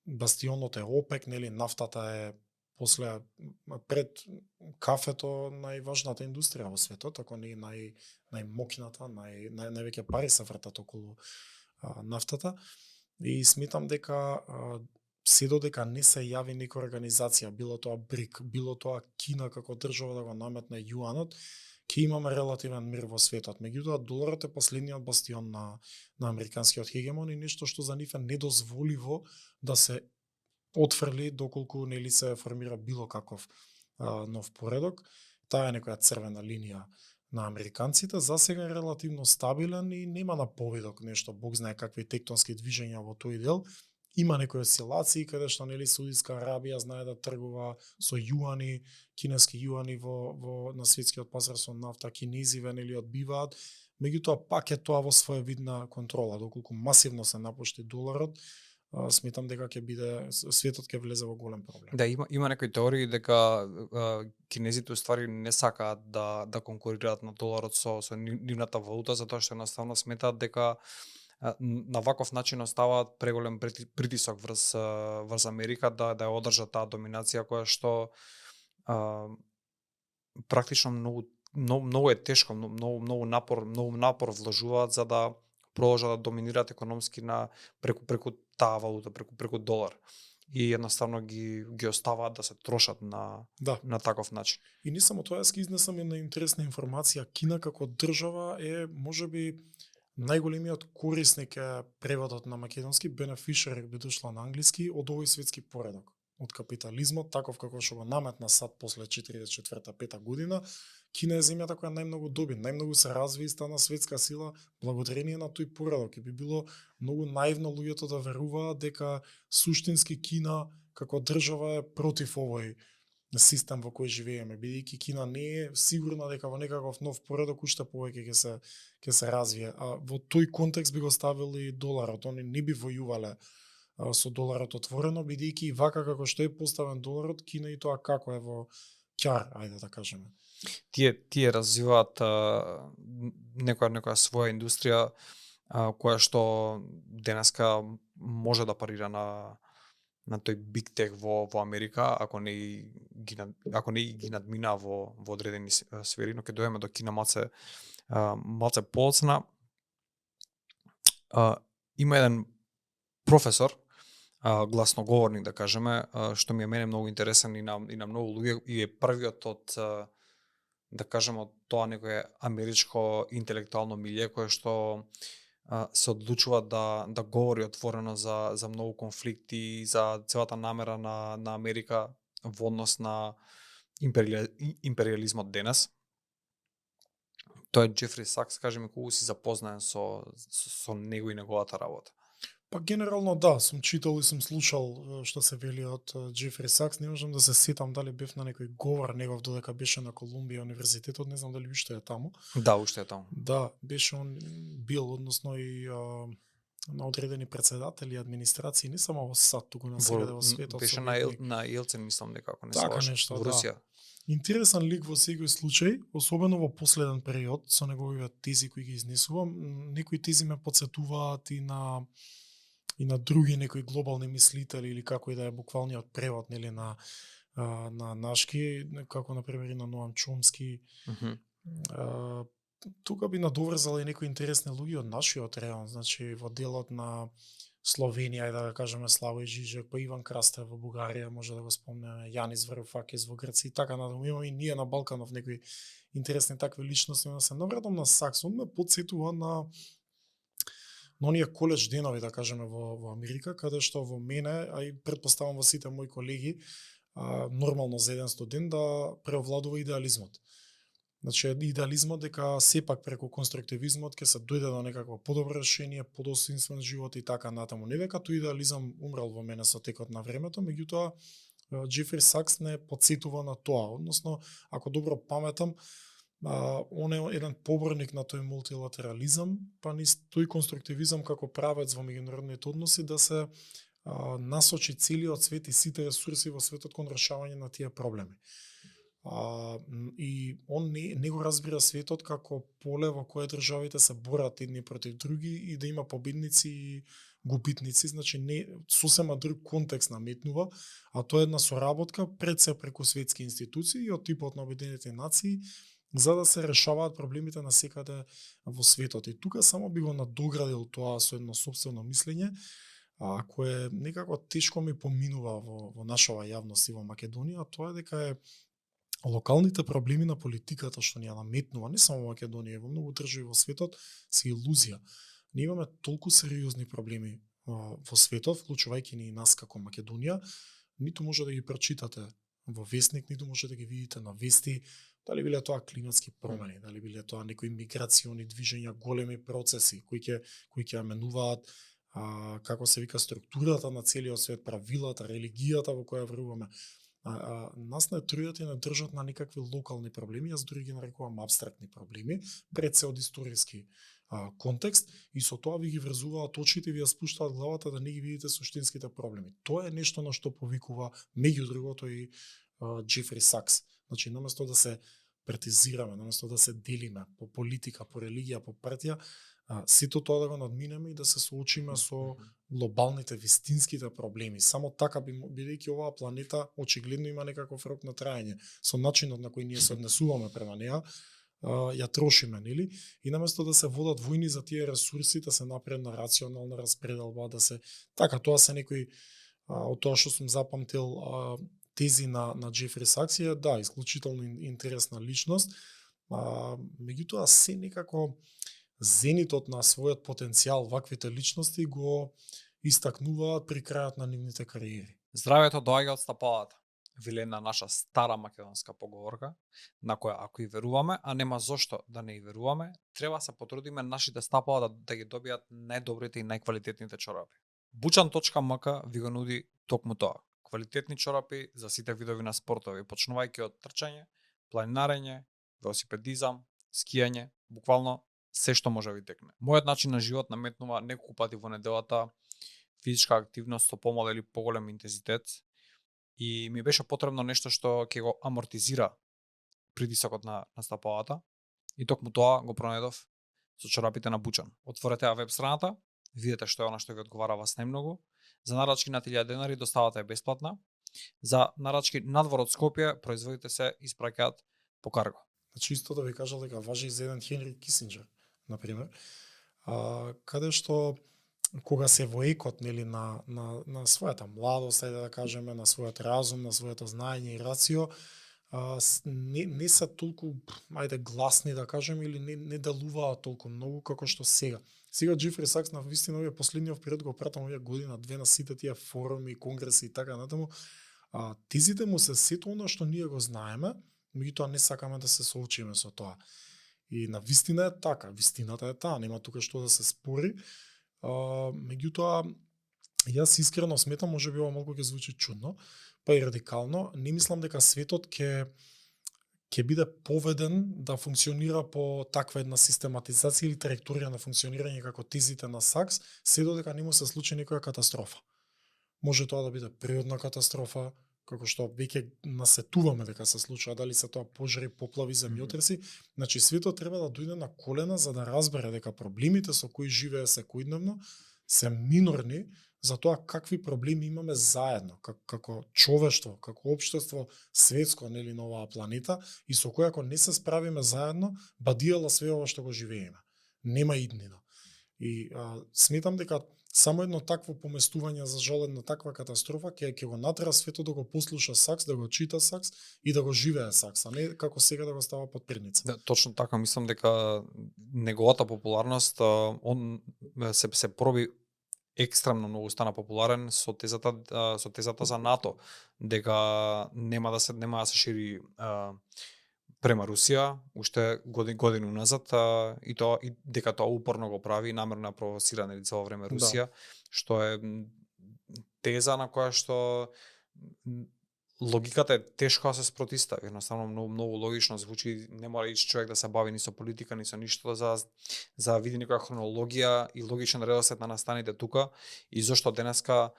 бастионот е ОПЕК, нели, нафтата е после, пред кафето, најважната индустрија во светот, ако не најмокната, највеќе пари се вртат околу нафтата. И сметам дека се додека не се јави некоја организација, било тоа БРИК, било тоа Кина како држава да го наметне јуанот, ќе имаме релативен мир во светот. Меѓутоа, доларот е последниот бастион на американскиот хегемон и нешто што за нив е недозволиво да се отфрли доколку, нели, се формира било каков нов поредок. Таа е некоја црвена линија на американците. За сега е релативно стабилен и нема на повидок нешто, Бог знае какви тектонски движења во тој дел. Има некои осцилации каде што, нели, Саудитска Арабија знае да тргува со јуани, кинески јуани на светскиот пазар со нафта, кинезиве, нели, одбиваат. Меѓутоа, пак е тоа во своевидна контрола, доколку масивно се напушти доларот, сметам дека ќе биде, светот ќе влезе во голем проблем. Да, има некои теории дека кинезите уствари не сакаат да конкурираат на доларот со нивната валута, затоа што наставно сметаат дека на ваков начин оставаат преголем притисок врз Америка да ја одржат таа доминација која што практично многу е тешко, многу напор вложуваат за да продолжат да доминираат економски преку таа валута, преку долар. И едноставно ги оставаат да се трошат на таков начин. И не само тоа, јас ќе изнесам една интересна информација. Кина како држава е можеби најголемиот корисник е преводот на македонски, beneficiary би дошло на англиски, од овој светски поредок. Од капитализмот, таков како што го наметна САД после 44-5 година, Кина е земјата која најмногу доби, најмногу се разви и стана светска сила благодарение на тој поредок. И би било многу наивно луѓето да веруваат дека суштински Кина како држава е против овој систем во кој живееме, бидејќи Кина не е сигурна дека во некаков нов поредок уште повеќе ќе се развие. А во тој контекст би го ставил и доларот, они не би војувале со доларот отворено, бидејќи вака како што е поставен доларот, Кина и тоа како е во ќар, ајде да кажеме. Тие развиваат некоја своја индустрија која што денеска може да парира на тој биг тех во Америка, ако не ги надмина во одредени сфери, но ќе дојдеме до Кина малце поцна. Има еден професор, гласноговорник да кажеме, што ми е мене многу интересен и на многу луѓе, и е првиот од да кажеме од тоа некое америчко интелектуално милје кое што се одлучува да говори отворено за многу конфликти, за целата намера на Америка во однос на империализмот денес. Тоа е Џефри Сакс, кажи ми колку си запознаен со него и неговата работа. Па генерално да, сум читал и сум слушал што се вели од Џефри Сакс, не можам да се сетам дали бев на некој говор негов додека беше на Колумбија универзитетот, не знам дали уште е таму. Да, уште е таму. Да, беше он бил односно и на одредени председатели и администрации, не само во САД, туку на секаде во светот. Беше на Елцин, мислам некако, не така се нешто, во Русија. Да. Интересен лик во секој случај, особено во последен период, со неговите тези кои ги изнесувам. Некои тези ме потсетуваат и на други некои глобални мислители или како и да е буквалниот превод, нели, на нашки, како на пример и на Ноам Чомски. Тука би надоврзал и некои интересни луѓе од нашиот реон, значи во делот на Словенија, да кажеме Славој Жижек, па Иван Крастев во Бугарија, може да го спомнеме, Јанис Варуфакис во Грција и така натаму. Имаме и ние на Балканов некои интересни такви личности, но се навратам на Сакс, он ме потсетува на оние коледж денови, да кажеме, во Америка, каде што во мене, а и претпоставам во сите мои колеги, нормално за еден студент да преовладува идеализмот. Значи, идеализмот дека сепак преку конструктивизмот ќе се дојде до некакво подобро решение, подостоинствен живот и така натаму. Не дека тој идеализам умрел во мене со текот на времето, меѓутоа Џефри Сакс не потсетува на тоа. Односно, ако добро паметам, он е еден поборник на тој мултилатерализам, па низ тој конструктивизам како правец во меѓународните односи да се насочи целиот свет и сите ресурси во светот кон решавање на тие проблеми. И он не го разбира светот како поле во кое државите се борат едни против други и да има победници и губитници, значи не сосема друг контекст наметнува, а тоа е една соработка пред се преку светски институции и од типот на Обединетите нации за да се решаваат проблемите на секаде во светот. И тука само би го надоградил тоа со едно собствено мислење, кое некако тешко ми поминува во нашава јавност и во Македонија, тоа е дека е локалните проблеми на политиката што ни ја наметнува, не само во Македонија, во многу држави во светот, се илузија. Ние имаме толку сериозни проблеми во светот, вклучувајќи ни и нас како Македонија, ниту може да ги прочитате во весник, ниту може да ги видите на вести, дали биле тоа климатски промени, дали биле тоа некои миграциони движења, големи процеси кои ќе менуваат како се вика структурата на целиот свет, правилата, религијата во која веруваме. Нас не трујат и не држат на некакви локални проблеми, јас дури ги нарекувам абстрактни проблеми, пред се од историски контекст, и со тоа ви ги врзуваат очите и ви ја спуштаат главата да не ги видите суштинските проблеми. Тоа е нешто на што повикува меѓу другото и Џефри Сакс. Значи, наместо да се претизираме, наместо да се делиме по политика, по религија, по партија, сето тоа да го надминеме и да се соочиме со глобалните, вистинските проблеми. Само така, бидејќи оваа планета очигледно има некаков рок на траење, со начинот на кој ние се однесуваме према неа, ја трошиме, нели? И наместо да се водат војни за тие ресурси, да се напредна рационална распределба, да се така, тоа се некои од тоа што сум запамтил тези на Џефри Сакс, да, исклучително интересна личност, меѓутоа се некако зенитот на својот потенцијал ваквите личности го истакнуваат при крајот на нивните кариери. Здравјето доаѓа од стапалата, вели една наша стара македонска поговорка, на која ако и веруваме, а нема зошто да не и веруваме, треба се потрудиме нашите стапала да ги добијат најдобрите и најквалитетните чорапи. Buchan.mk ви го нуди токму тоа. квалитетни чорапи за сите видови на спортови, почнувајќи од трчање, планинарење, велосипедизам, скијање, буквално се што може ви текне. Мојот начин на живот наметнува неколку пати во неделата физичка активност со помал или поголем интензитет и ми беше потребно нешто што ќе го амортизира притисокот на стапалата и токму тоа го пронајдов со чорапите на Бучан. Отворете ја веб страната, видете што е она што ви одговара вас најмногу. За нарачки над 1000 денари доставата е бесплатна. За нарачки надвор од Скопје производите се испраќаат по карго. Значи исто да ви кажал дека важи и за еден Хенри Кисинџер, например, каде што кога се во екот, нели, на својата младост, ајде да кажеме, на својот разум, на своето знаење и рацио, не се толку, ајде, гласни да кажеме, или не делуваат толку многу како што сега. Сега Џефри Сакс на вистина овие последниот период го пратам овие година, две на сите тие форуми, конгреси и така натаму. Тезите му се сето она што ние го знаеме, меѓутоа не сакаме да се соочиме со тоа. И на вистина е така, вистината е таа, нема тука што да се спори. Меѓутоа, јас искрено сметам, може би ова малку ќе звучи чудно, па и радикално, не мислам дека светот ќе биде поведен да функционира по таква една систематизација или траекторија на функционирање како тезите на Сакс, се додека не му се случи некоја катастрофа. Може тоа да биде природна катастрофа, како што веќе насетуваме дека се случува, дали се тоа пожари, поплави, земјотреси. Значи светот треба да дојде на колена за да разбере дека проблемите со кои живее секојдневно се минорни за тоа какви проблеми имаме заедно, како човештво, како општество светско, нели, на оваа планета, и со кој ако не се справиме заедно, бадиела све ова што го живееме. Нема иднина. И сметам дека само едно такво поместување за жал една таква катастрофа ќе го натера светот да го послуша Сакс, да го чита Сакс и да го живее Сакс, а не како сега да го става под придница. Да, точно така, мислам дека неговата популарност он се проби екстремно многу стана популарен со тезата за НАТО, дека нема да се шири према Русија, уште години уназад, и дека тоа упорно го прави, намерно провоцира нели цело време Русија, да. Што е теза на која што логиката е тешко да се спротистави, едноставно многу логично звучи, не мора ич човек да се бави ни со политика, ни со ништо за види некоја хронологија и логичен редослед на настаните тука и зошто денеска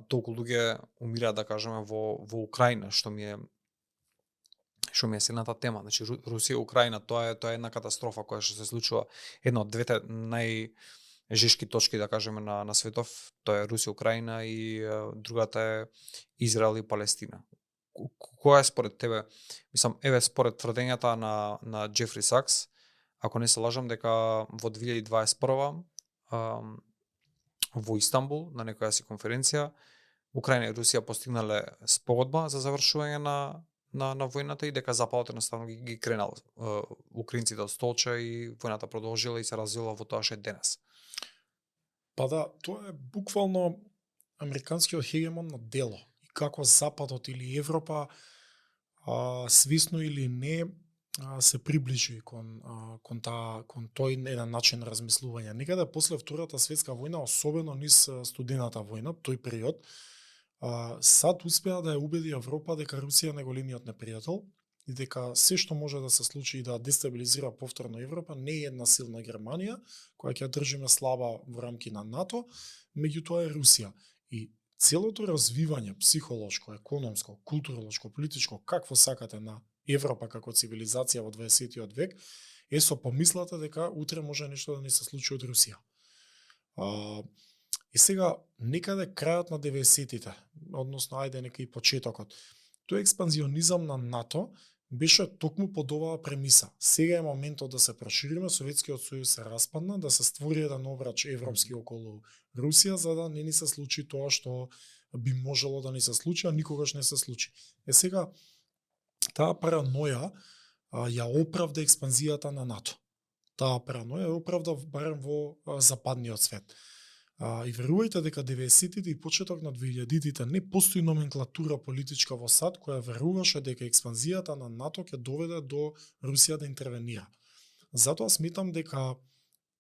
толку луѓе умираат, да кажеме, во Украина, што ми е силната тема. Значи Русија и Украина, тоа е една катастрофа која што се случува, една од двете најжешки точки, да кажеме, на светов, тоа е Русија, Украина и другата е Израел и Палестина. Која е според тебе? Мислам, еве според тврдењата на Џефри Сакс, ако не се лажам, дека во 2021 во Истанбул на некоја си конференција Украина и Русија постигнале спогодба за завршување на војната и дека Западот едноставно ги кренал украинците од столче и војната продолжила и се развила во тоа што е денес. Па да, тоа е буквално американскиот хегемон на дело. И како Западот или Европа, свисно или не, се приближи кон тој еден начин размислување. Некаде после Втората светска војна, особено низ студената војна, тој период, САД успеа да ја убеди Европа дека Русија е најголемиот непријател и дека се што може да се случи и да дестабилизира повторно Европа не е една силна Германија, која ќе држиме слаба во рамки на НАТО, меѓутоа е Русија. И целото развивање психолошко, економско, културолошко, политичко, какво сакате на Европа како цивилизација во 20 век, е со помислата дека утре може нешто да не се случи од Русија. И сега, некаде крајот на 90-тите, односно, ајде нека и почетокот, тој експанзионизам на НАТО беше токму под оваа премиса. Сега е моментот да се прошириме, Советскиот сојуз се распадна, да се створи еден обрач европски околу Русија, за да не ни се случи тоа што би можело да ни се случи, а никогаш не се случи. Сега, таа параноја ја оправда експанзијата на НАТО. Таа параноја ја оправда барем во западниот свет. И верувајте дека 90-тите и почеток на 2000-тите не постои номенклатура политичка во САД која веруваше дека експанзијата на НАТО ќе доведе до Русија да интервенира. Затоа сметам дека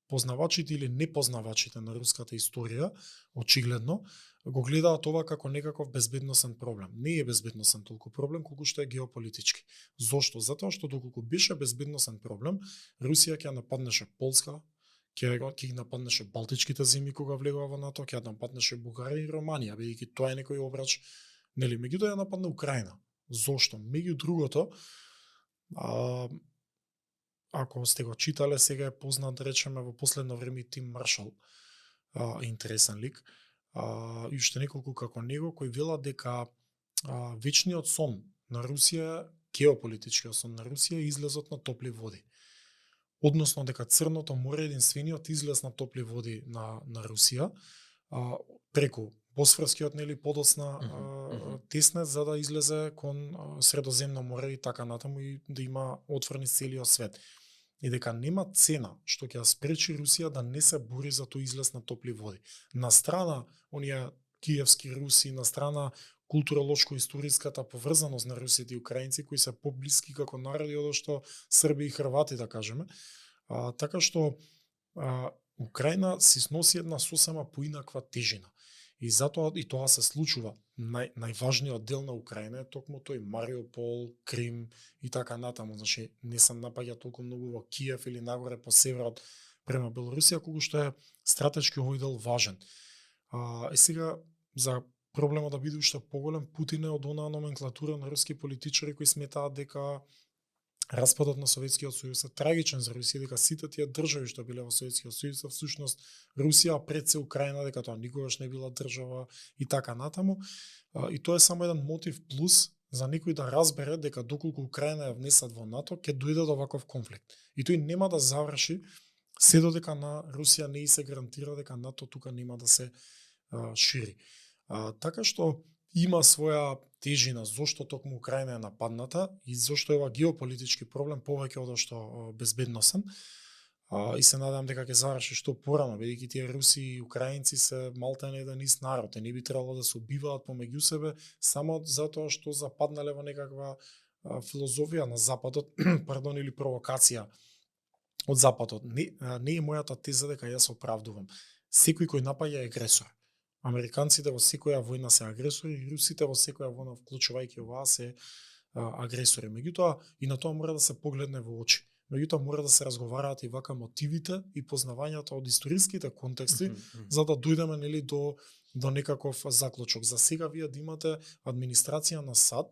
познавачите или непознавачите на руската историја, очигледно, го гледаат ова како некаков безбедносен проблем. Не е безбедносен толку проблем, колку што е геополитички. Зошто? Затоа што доколку беше безбедносен проблем, Русија ќе нападнеше Полска, ќе ги нападнеше Балтичките земји кога влегува во НАТО, ќе нападнеше Бугарија и Романија, бидејќи тоа е некој обрач, нели, меѓутоа ја нападна Украина. Зошто? Меѓу другото, ако сте го читале, сега е познат, да речеме, во последно време Тим Маршал, интересен лик, и уште неколку како него, кои велат дека вечниот сон на Русија, геополитичкиот сон на Русија, е излезот на топли води. Односно дека Црното море е единствениот излез на топли води на Русија, преку Босфорскиот, нели, подоцна тесне, за да излезе кон Средоземно море и така натаму, и да има отворени целиот свет. И дека нема цена што ќе ја спречи Русија да не се бори за тој излез на топли води. На страна оние киевски руси, на страна културолошко-историската поврзаност на русите и украинци, кои се поблиски како народи од што Срби и Хрвати, да кажеме. Така што Украина си сноси една сосема поинаква тежина. И затоа и тоа се случува. Најважниот дел на Украина е токму тој Мариупол, Крим и така натаму. Значи не се напаѓа толку многу во Киев или нагоре по северот према Белорусија, колку што е стратешки овој дел важен. И сега за проблемот да биде уште поголем, Путин е од онаа номенклатура на руски политичари кои сметаат дека распадот на Советскиот сојуз е трагичен за Русија, дека сите тие држави што биле во Советскиот сојуз се всушност Русија, пред се Украина, дека тоа никогаш не била држава и така натаму. И тоа е само еден мотив плюс за некој да разбере дека доколку Украина ја внесат во НАТО, ќе дојде до ваков конфликт. И тој нема да заврши се додека на Русија не се гарантира дека НАТО тука нема да се шири. Така што има своја тежина зошто токму Украина е нападната и зошто е ова геополитички проблем повеќе од што безбедносен. И се надам дека ќе заврши што порано, бидејќи тие руси и украинци се малтене еден ист народ, не би требало да се убиваат помеѓу себе само затоа што западнале во некаква филозофија на Западот, пардон, или провокација од Западот. Не е мојата теза дека јас оправдувам. Секој кој напаѓа е агресор. Американците во секоја војна се агресори и русите во секоја војна, вклучувајќи оваа, се агресори. Меѓутоа, и на тоа мора да се погледне во очи. Меѓутоа, мора да се разговараат и вака мотивите и познавањата од историските контексти, за да дојдеме, нели, до некаков заклучок. За сега вие да имате администрација на САД,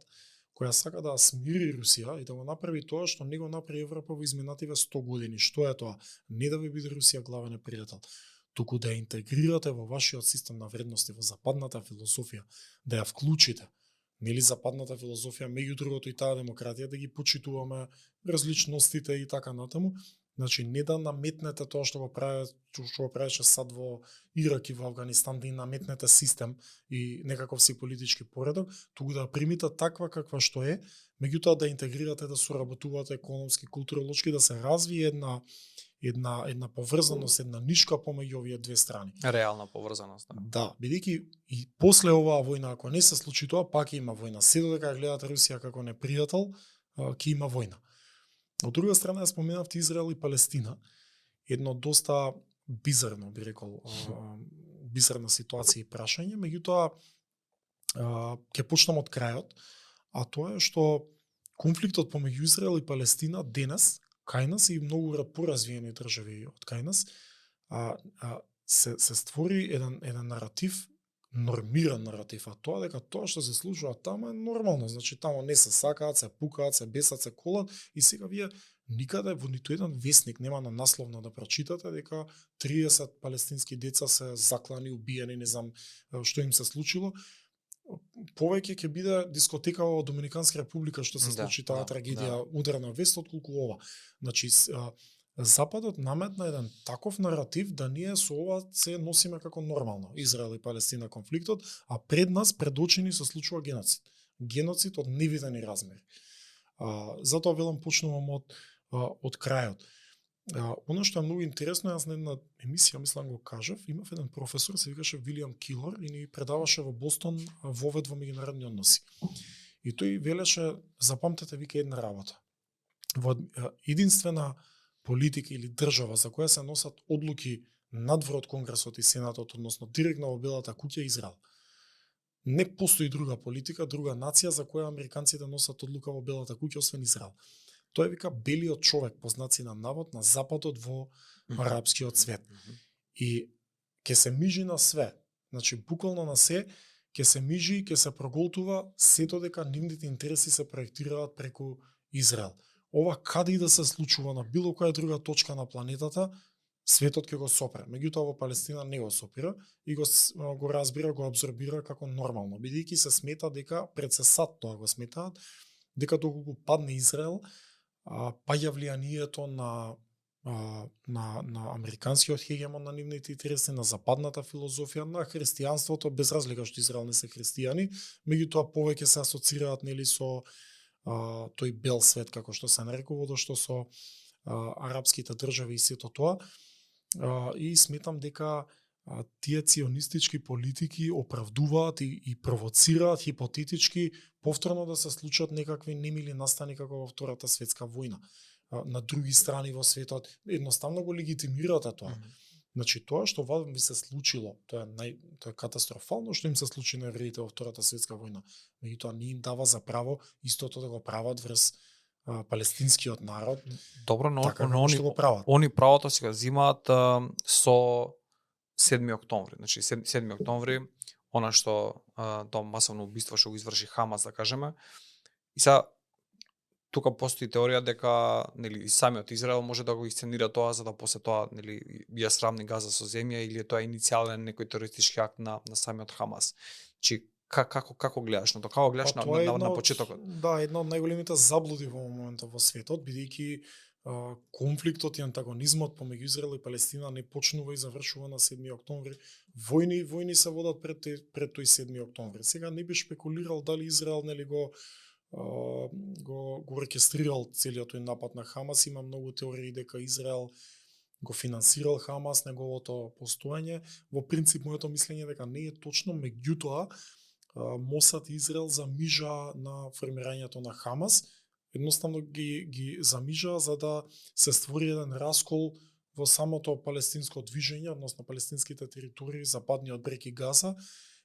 која сака да смири Русија и да го направи тоа што не го направи Европа во изминативе 100 години. Што е тоа? Не да ви биде Русија главен непријател, туку да ја интегрирате во вашиот систем на вредности, во западната философија, да ја вклучите. Нели западната философија, меѓу другото и таа демократија, да ги почитуваме различностите и така натаму. Значи, не да наметнете тоа што го правеше САД во Ирак и во Афганистан, да и наметнете систем и некаков си политички поредок, туку да примите таква каква што е, меѓутоа да интегрирате, да соработувате економски, културолошки, да се развие една поврзаност, една нишка помеѓу овие две страни. Реална поврзаност. Да, бидејќи и после оваа војна, ако не се случи тоа, пак има војна. Се додека гледате Русија како непријател, ќе има војна. Од друга страна, ја споменавте Израел и Палестина. Едно доста бизарно, би рекол, бизарна ситуација и прашање, меѓутоа ќе почнам од крајот, а тоа е што конфликтот помеѓу Израел и Палестина денес кај нас и многу поразвиени држави од кај нас се створи еден наратив, нормиран наратив, а тоа дека тоа што се случува таму е нормално, значи таму не се сакаат, се пукаат, се бесат, се колат и сега вие никаде во ниту еден весник нема на насловно да прочитате дека 30 палестински деца се заклани, убиени, не знам што им се случило. Повеќе ќе биде дискотека во Доминиканска република што се случи таа трагедија, ударна вест, отколку ова. Значи Западот наметна еден таков наратив да ние со ова се носиме како нормално, Израел и Палестина конфликтот, а пред нас, пред очи ни се случува геноцид. Геноцид од невидени размери. Затоа велам почнувам од крајот. Оно што е многу интересно, јас на една емисија, мислам го кажав, имав еден професор, се викаше Вилијам Килор и ни предаваше во Бостон вовед во меѓународни односи. И тој велеше, запамтете, вика една работа. Во единствена политика или држава за која се носат одлуки надвор од Конгресот и Сенатот, односно директно во Белата куќа, е Израел. Не постои друга политика, друга нација за која американците носат одлука во Белата куќа освен Израел. Тоа вика белиот човек, по знаци на навод, на западот во арапскиот свет. И ќе се мижи на све, значи буквално на се, ќе се мижи, ќе се проголтува, сето дека нивните интереси се проектираат преку Израел. Ова каде и да се случува на било која друга точка на планетата, светот ќе го сопре. Меѓутоа во Палестина не го сопира и го разбира, го абсорбира како нормално, бидејќи се смета дека пред се сад тоа го сметаат, дека доколку падне Израел, паѓа влијанието на американскиот хегемон на нивните интереси, на западната филозофија, на христијанството, без разлика што Израел не се христијани, меѓутоа повеќе се асоцираат нели со тој бел свет, како што се нарекува, што со арапските држави и сето тоа. И сметам дека тие ционистички политики оправдуваат и провоцираат хипотетички повторно да се случат некакви немили настани како во Втората светска војна. На други страни во светот едноставно го легитимирате тоа. Значи тоа што би се случило, тоа е катастрофално што им се случи на евреите во Втората светска војна. Меѓутоа не им дава за право истото да го прават врз палестинскиот народ. Добро, но така, они правото си го земаат со 7 октомври. Значи 7 октомври, она што тоа масовно убиство што го изврши Хамас, да кажеме. И сега тука постои теорија дека нели самиот Израел може да го исценира тоа за да после тоа нели ја сравни Газа со земја, или е тоа иницијален некој терористички акт на самиот Хамас. Чи како гледаш на тоа? Како гледаш на почетокот? Да, една од најголемите заблуди во моментот во светот, бидејќи конфликтот и антагонизмот помеѓу Израел и Палестина не почнува и завршува на 7 октомври. Војни се водат пред тој 7 октомври. Сега не би шпекулирал дали Израел нели го оркестрирал целиот тој напад на Хамас. Има многу теории дека Израел го финансирал Хамас, неговото постоење. Во принцип, моето мислење дека не е точно, меѓутоа Мосад и Израел замижа на формирањето на Хамас. Едноставно ги замижа за да се створи еден раскол во самото палестинско движење, односно палестинските територии, западниот брег и Газа,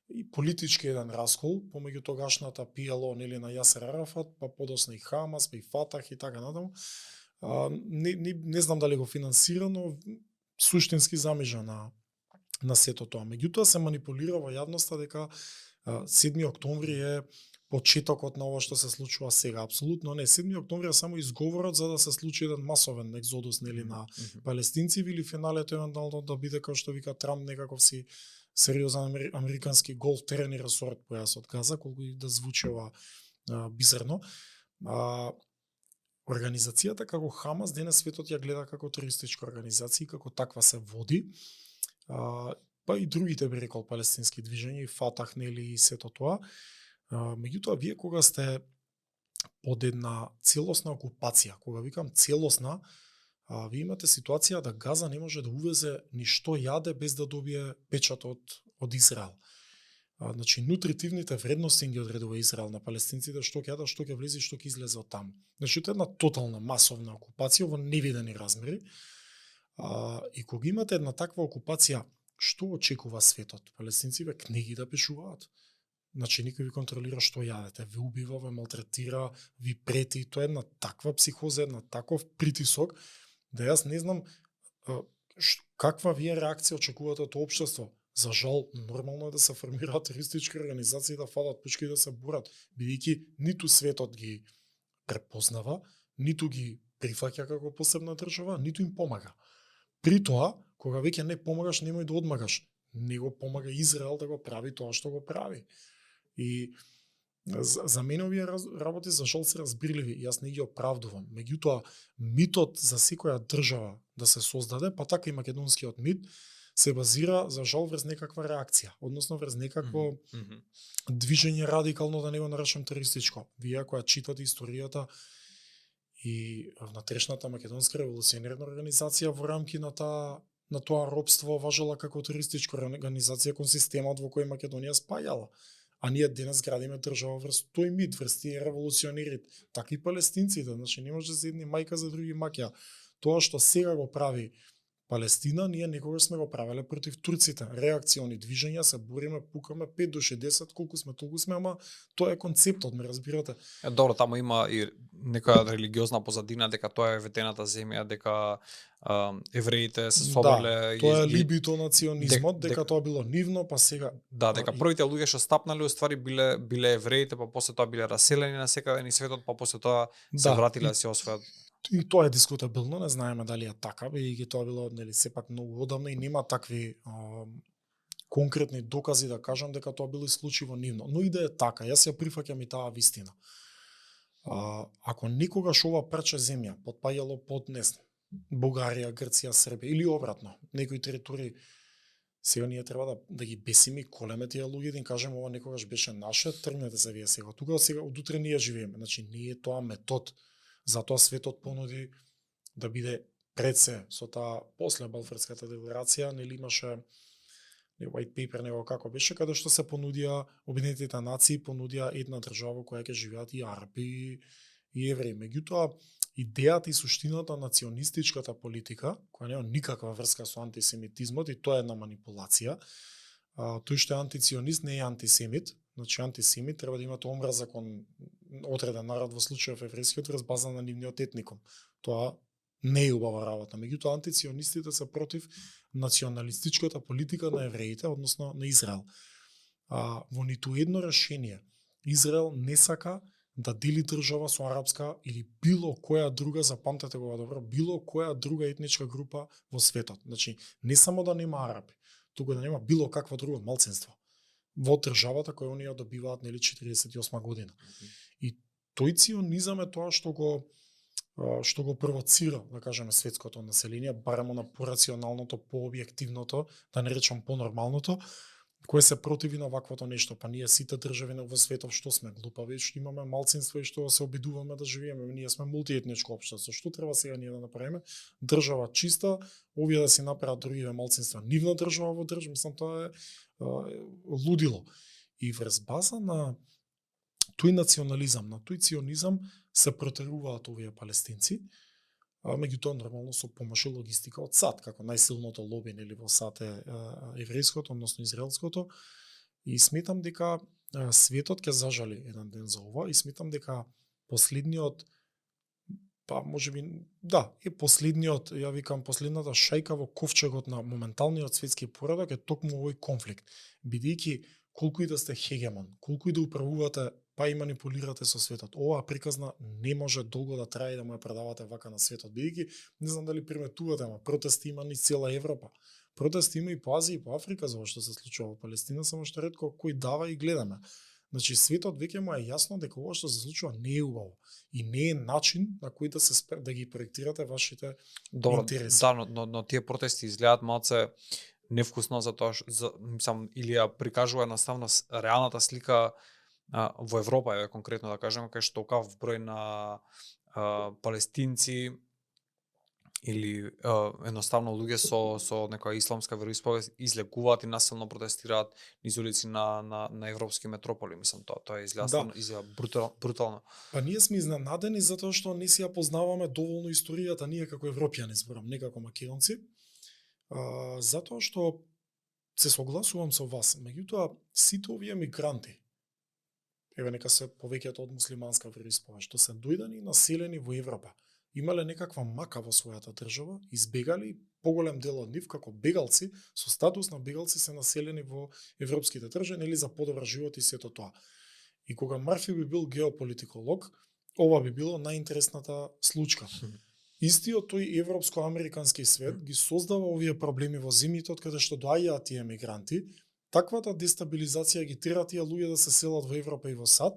и политички еден раскол помеѓу тогашната ПЛО нели на Јасер Арафат, па подосна и Хамас, па и Фатах и така натаму. Не знам дали го финансира, но суштински замижа на сето тоа. Меѓутоа се манипулира во јавноста дека 7 октомври е почетокот на ова што се случува сега. Апсолутно не. 7 октомври е само изговорот за да се случи еден масовен екзодус нели на палестинци, или финалето евентуално да биде како што вика Трамп некаков си сериозен американски голф терен и ресорт појасот Газа, колку и да звучи ова бизарно. Организацијата како Хамас денес светот ја гледа како терористичка организација, како таква се води. Па и другите би рекол палестински движења, и Фатах нели и сето тоа. Меѓутоа, вие кога сте под една целосна окупација, кога викам целосна, вие имате ситуација да Газа не може да увезе ништо јаде без да добие печат од Израел. Значи, нутритивните вредности ги одредува Израел на палестинците, што ќе јадат, што ќе влезе и што ќе излезе од таму. Значи, тоа е една тотална масовна окупација во невидени размери. И кога имате една таква окупација, што очекува светот? Палестинците книги да пишуваат. Значи, никој ви контролира што јадете, ви убива, ве малтретира, ви прети. Тоа е една таква психоза, една таков притисок, да јас не знам каква вие реакција очекувате од општество. За жал, нормално е да се формираат терористички организации, да фалат пучки и да се борат, бидејќи ниту светот ги препознава, ниту ги прифаќа како посебна држава, ниту им помага. При тоа, кога веќе не помагаш, немој да одмагаш. Не го помага Израел да го прави тоа што го прави. И за мене овие работи за жал се разбирливи, јас не ги оправдувам. Меѓутоа, митот за секоја држава да се создаде, па така и македонскиот мит, се базира за жал врз некаква реакција, односно врз некакво движење радикално, да не го наречам терористичко. Вие ако ја читате историјата и внатрешната македонска револуционерна организација во рамки на тоа робство важела како терористичка организација кон системот во кој Македонија спајала. А ние денес градиме држава врз тој мит, врз тие револуционери, така и палестинците, значи не може за едни мајка, за други маќа. Тоа што сега го прави Палестина, ние некогаш сме го правеле против турците. Реакциони движења, се бориме, пукаме 5 до 60, колку сме, толку сме, ама тоа е концептот, ме разбирате. Добро, таму има и нека религиозна позадина дека тоа е ветената земја, дека евреите се собрале тоа е либито национизмот, дека тоа било нивно, па сега дека првите луѓе што стапнале уствари биле евреите, па после тоа биле раселени на секаде ни светот, па после тоа се вратиле да се освојат. И тоа е дискутабилно, не знаеме дали е така, бидејќи тоа било нели сепак многу одамна и нема такви конкретни докази да кажам дека тоа било исклучиво нивно. Но и да е така, јас ја прифаќам и таа вистина. Ако никогаш ова парче земја потпаѓало под Бугарија, Грција, Србија или обратно, некои територии, сега ние треба да ги бесиме и колеме тие луѓе, да им кажеме ова некогаш беше наше, тргнете се вие сега. Тука сега од утре ние живееме. Значи не е тоа метод. Затоа светот понуди да биде пред се со таа после Балфорската декларација, нели имаше white paper него како беше, каде што се понудија Обединетите нации понудија една држава која ќе живеат и арапи и евреи. Меѓутоа идејата и суштината на национистичката политика, која нема никаква врска со антисемитизмот, и тоа е една манипулација. Тој што е антиционист не е антисемит, значи антисемит треба да имате омраза кон одреден народ, во случајов еврејскиот, врз база на нивниот етникум. Тоа не е убава работа. Меѓутоа антиционистите се против националистичката политика на евреите, односно на Израел. Во ниту едно решение Израел не сака да дели држава со арапска или било која друга, запамтете го добро, било која друга етничка група во светот. Значи, не само да нема арапи, туку да нема било каква друга малцинство во државата која оние добиваат нели 48 година. И тој ционизам е тоа што го провоцира, да кажеме, светското население, баремо на порационалното, пообјективното, да не речам понормалното, кое се противи на ваквото нешто. Па ние сите држави во светот што сме глупави, што имаме малцинство и што се обидуваме да живееме. Ние сме мултиетничко општество. Што треба сега ние да направиме? Држава чиста, овие да си направат другиве малцинства нивна држава во држава, мислам тоа е лудило. И врз база на тој национализам, на тој ционизам се протеруваат овие палестинци, меѓутоа нормално со помош и логистика од САД, како најсилното лоби нели во САД е еврејското, односно израелското, и сметам дека светот ќе зажали еден ден за ова, и сметам дека последниот, па можеби е последниот, ја викам последната шајка во ковчегот на моменталниот светски поредок е токму овој конфликт, бидејќи колку и да сте хегемон, колку и да управувате, па и манипулирате со светот. Оваа приказна не може долго да трае и да му ја предавате вака на светот, бидејќи не знам дали приметувате, ама протести има низ цела Европа. Протести има и по Азија и по Африка за ова што се случува во Палестина, само што ретко кој дава и гледаме. Значи светот веќе му е јасно дека ова што се случува не е убаво и не е начин на кој да ги проектирате вашите интереси. Да, но тие протести изгледаат малце невкусно затоа мислам или ја прикажува едноставно реалната слика во Европа, конкретно да кажеме, кај што толкав број на палестинци или едноставно луѓе со некоја исламска вероисповест излегуваат и насилно протестираат низ улици на европски метрополи, мислам тоа е изгледа брутално. Па ние сме изненадени затоа што не си ја познаваме доволно историјата ние како европјани, зборам, не како македонци. Затоа што се согласувам со вас, меѓутоа сите овие мигранти, еве нека се повеќето од муслиманска вероисповест, што се дојдени и населени во Европа, имале некаква мака во својата држава, избегали, поголем дел од нив како бегалци, со статус на бегалци се населени во европските држави или за подобар живот и сето тоа. И кога Марфи би бил геополитиколог, ова би било најинтересната случка. Истиот тој европско-американски свет ги создава овие проблеми во земјите од каде што доаѓаат тие мигранти. Таквата дестабилизација ги тера тие луѓе да се селат во Европа и во САД,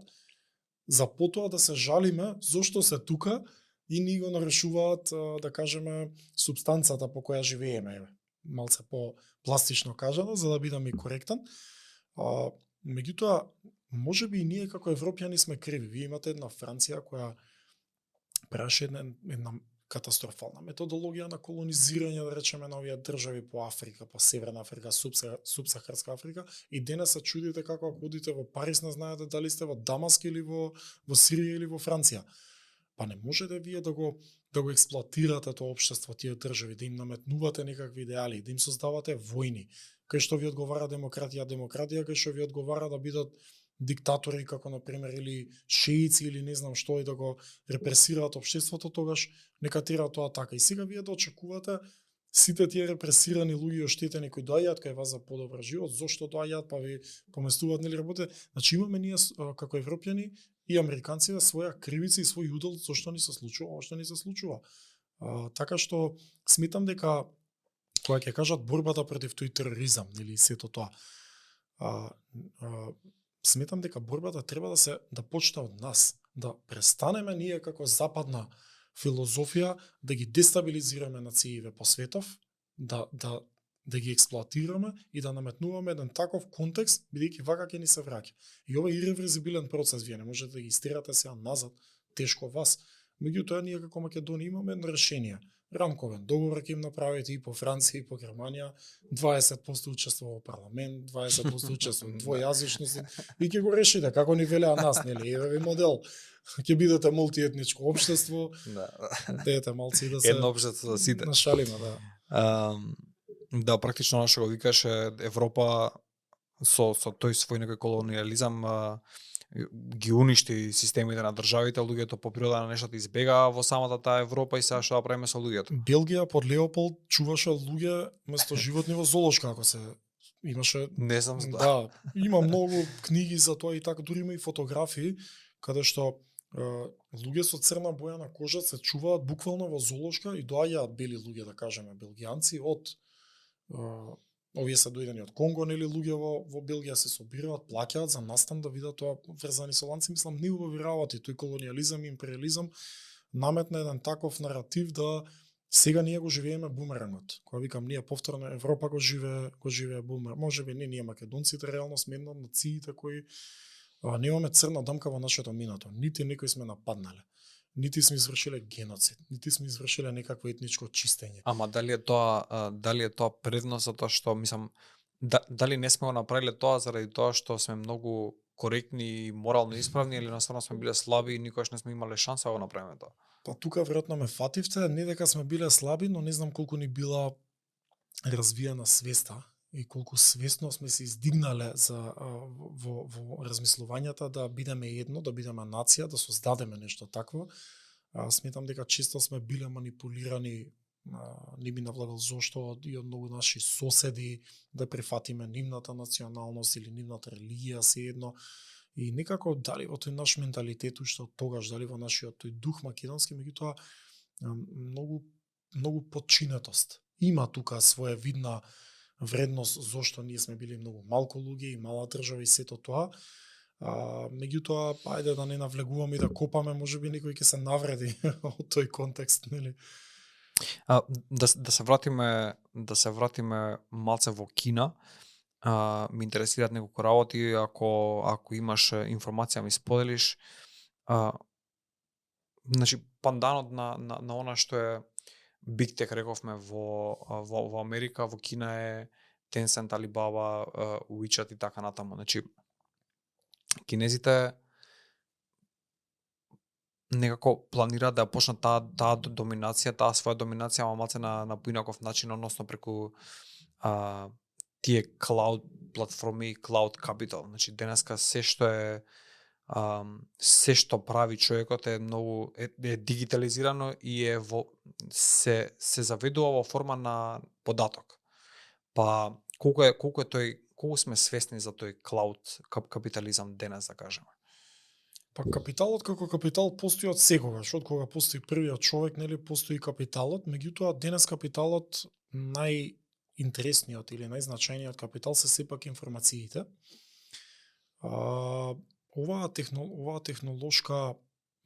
за потоа да се жалиме зошто се тука и ни го нарушуваат, да кажеме, субстанцата по која живееме. Малце по-пластично кажано, за да бидам и коректен. Меѓутоа, можеби и ние како европјани сме криви. Вие имате една Франција која праше една катастрофална методологија на колонизирање, да речеме, на овие држави по Африка, по Северна Африка, Субсахарска Африка, и денес се чудите како ако одите во Париз, не знаете дали сте во Дамаск или во Сирија или во Франција. Па не можете вие да го да го експлоатирате тоа општество, тие држави, да им наметнувате некакви идеали, да им создавате војни, кај што ви одговара демократија, кај што ви одговара да бидат диктатори како на пример или шеици или не знам што и да го репресираат општеството, тогаш нека тера тоа така. И сега вие да очекувате сите тие репресирани луѓе оштетени кои доаѓаат кај вас за подобар живот, зошто доаѓаат па ви поместуваат нели работе. Значи имаме ние како европјани и американците своја кривица и свој удел зошто ни се случува ова што ни се случува. Така што сметам дека кога ќе кажат борбата против тој тероризам или сето тоа, сметам дека борбата треба да почне од нас, да престанеме ние како западна филозофија да ги дестабилизираме нациите по светов, да ги експлоатираме и да наметнуваме еден таков контекст, бидејќи вака ќе ни се враќа. И ова е иреверзибилен процес, вие не можете да ги истерате сега назад, тешко вас. Меѓутоа ние како Македонија имаме едно решение. Рамковен договор ќе им направите и по Франција и по Германија, 20% учество во парламент, 20% учество во двојазичност и ќе го решите како ни велеа нас, нели, еве модел. Ќе бидете мултиетничко општество. Да. Дете малци да се Едно општество за сите. Нашалиме, да. Да, практично она што го викаше Европа со тој свој некој колониализам ги уништи системите на државите, луѓето по природа на нештата избегаа во самата таа Европа и сега што да правиме со луѓето. Белгија под Леополд чуваше луѓе место животни во зоолошка, ако се имаше. Не знам за тоа. Да, има многу книги за тоа и така, дури има и фотографии каде што луѓе со црна боја на кожа се чуваат буквално во зоолошка и доаѓаат бели луѓе, да кажеме, белгијанци од овие се дојдени од Конго, нели, луѓе во Белгија се собираат, плаќаат за настан да видат тоа врзани со ланци, мислам, неубави работи, тој колониализам и империализам наметна еден таков наратив да сега ние го живееме бумерангот. Кога викам ние повторно Европа го живее бумер. Можеби не ние македонците реално сме една од нациите кои немаме црна дамка во нашето минато. Нити некој сме нападнале. Нити сме извршиле геноцид, нити сме извршиле некакво етничко чистење. Ама дали е тоа предност за тоа што мислам дали не сме го направиле тоа заради тоа што сме многу коректни и морално исправни или настрана сме биле слаби и никогаш не сме имале шанса да го направиме тоа? Па тука веројатно ме фативте, не дека сме биле слаби, но не знам колку ни била развиена свеста и колку свесно сме се издигнале во размислувањата да бидеме едно, да бидеме нација, да создадеме нешто такво. Сметам дека често сме биле манипулирани, не би навлагал зошто и од многу наши соседи да прифатиме нивната националност или нивната религија seедно. И некако дали во тој наш менталитет уште од тогаш, дали во нашиот тој дух македонски, меѓутоа многу подчинетост. Има тука своја видна вредност зошто ние сме били многу малку луѓе и мала држава и сето тоа. Меѓутоа, ајде да не навлегуваме и да копаме, можеби некој ќе се навреди од тој контекст, нели? Да се вратиме малце во Кина. Ме интересираат неколку работи, ако имаш информација ми споделиш. Значи панданот на она што е Big Tech, рековме во Америка, во Кина е Tencent, Alibaba, WeChat и така натаму. Значи кинезите некако планираат да почнат таа доминација, таа своја доминација, ама малце на поинаков начин, односно преку тие cloud платформи и cloud capital. Значи денеска се што прави човекот е многу дигитализирано и се заведува во форма на податок. Па колку сме свесни за тој cloud капитализам денес, да кажеме? Па капиталот како капитал постои од секогаш, од кога постои првиот човек, нели, постои капиталот, меѓутоа денес капиталот најинтересниот или најзначајниот капитал се сепак информациите. Оваа технолошка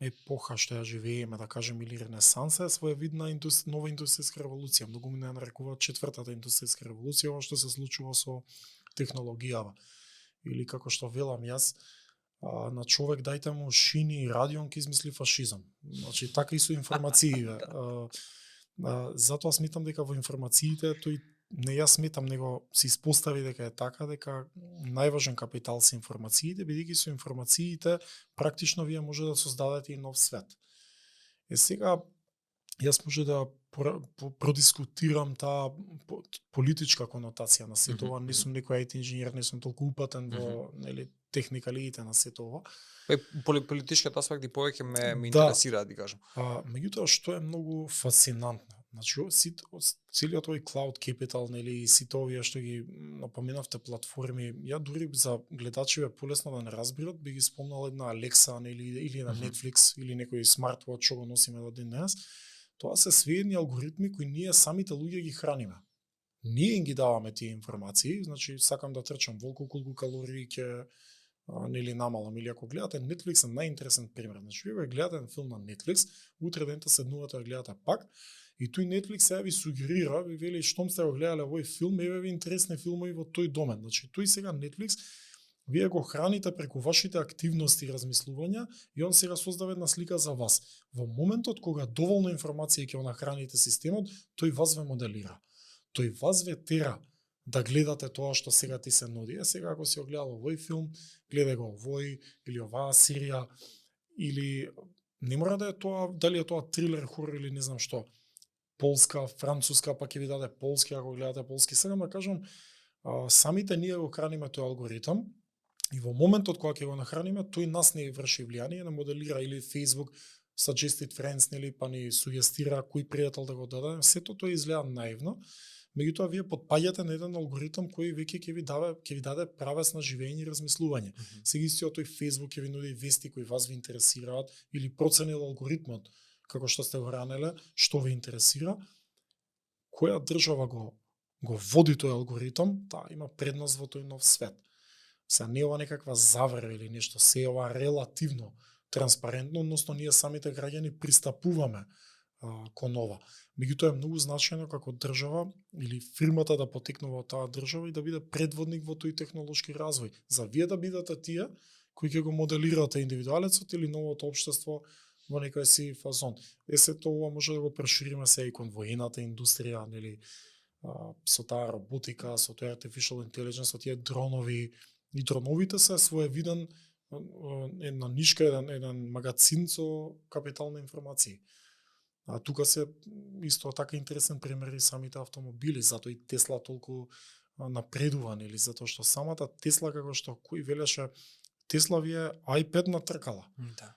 епоха што ја живееме, да кажем, или ренесанса е своевидна нова индустријска револуција. Многу ми нарекуваат четвртата индустријска револуција, ова што се случува со технологијава. Или како што велам јас, на човек дајте му шини и радио, он ќе измисли фашизам. Значи така и со информациите. Затоа сметам дека во информациите тој не јас сметам, него се испостави дека е така, дека најважен капитал се информациите, бидејќи со информациите практично вие може да создадете и нов свет. Сега Јас може да продискутирам таа политичка конотација на сето ова, не сум некој IT инженер, не сум толку упатен во нели техникалиите на сето ова. Политичкиот аспект и повеќе ме Да. интересира, да кажам. Меѓутоа што е многу фасцинантно, значи целиот овој cloud capital, нели, и сите овие што ги напоменавте платформи, ја дури за гледачите полесно да не разберат, би ги спомнал една Alexa, нели, или на Netflix, или некој смартвоч што го носиме до ден денес. Тоа се сведни алгоритми кои ние самите луѓе ги храниме. Ние им ги даваме тие информации, значи сакам да трчам волку колку калории ќе нели намалам, или ако гледате Netflix е најинтересен пример. Значи вие гледате еден филм на Netflix, утре дента седнувате да гледате пак, и тој Netflix сега ви сугерира, ви вели штом сте го гледале овој филм, еве ви интересни филмови во тој домен. Значи тој сега Netflix вие го храните преку вашите активности и размислувања и он сега создава една слика за вас. Во моментот кога доволно информација ќе нахраните системот, тој вас ве моделира. Тој вас ве тера да гледате тоа што сега ти се нуди. Сега ако си огледал овој филм, гледај го овој или оваа серија, или не мора да е тоа, дали е тоа трилер, хорор или не знам што. Полска, француска, па ќе ви даде полски, ако гледате полски. Сега да кажам, самите ние го храниме тој алгоритам и во моментот кога ќе го нахраниме, тој нас не врши влијание, не моделира или Facebook, suggested friends, нели, па ни сугестира кој пријател да го даде. Сето тоа изгледа наивно. Меѓутоа вие потпаѓате на еден алгоритам кој веќе ќе ви даде правец на живење и размислување. Сега истиот тој Facebook ќе ви нуди вести кои вас ви интересираат или проценил алгоритмот како што сте го ранеле, што ви интересира. Која држава го води тој алгоритам, таа има предност во тој нов свет. Се не ова некаква завера или нешто, се ова релативно транспарентно, односно ние самите граѓани пристапуваме кон ова. Меѓутоа е многу значајно како држава или фирмата да потекнува од таа држава и да биде предводник во тој технолошки развој. За вие да бидете тие кои ќе го моделирате индивидуалецот или новото општество во некој си фазон. Сето ова може да го прошириме се и кон воената индустрија, нели, со таа роботика, со тој artificial intelligence, со тие дронови. И дроновите се своевиден една нишка, еден магазин со капитални информации. А тука се исто така интересен пример и самите автомобили, затоа и Тесла толку напредува, или затоа што самата Тесла, како што кој велеше, Тесла ви е iPad на тркала. Да.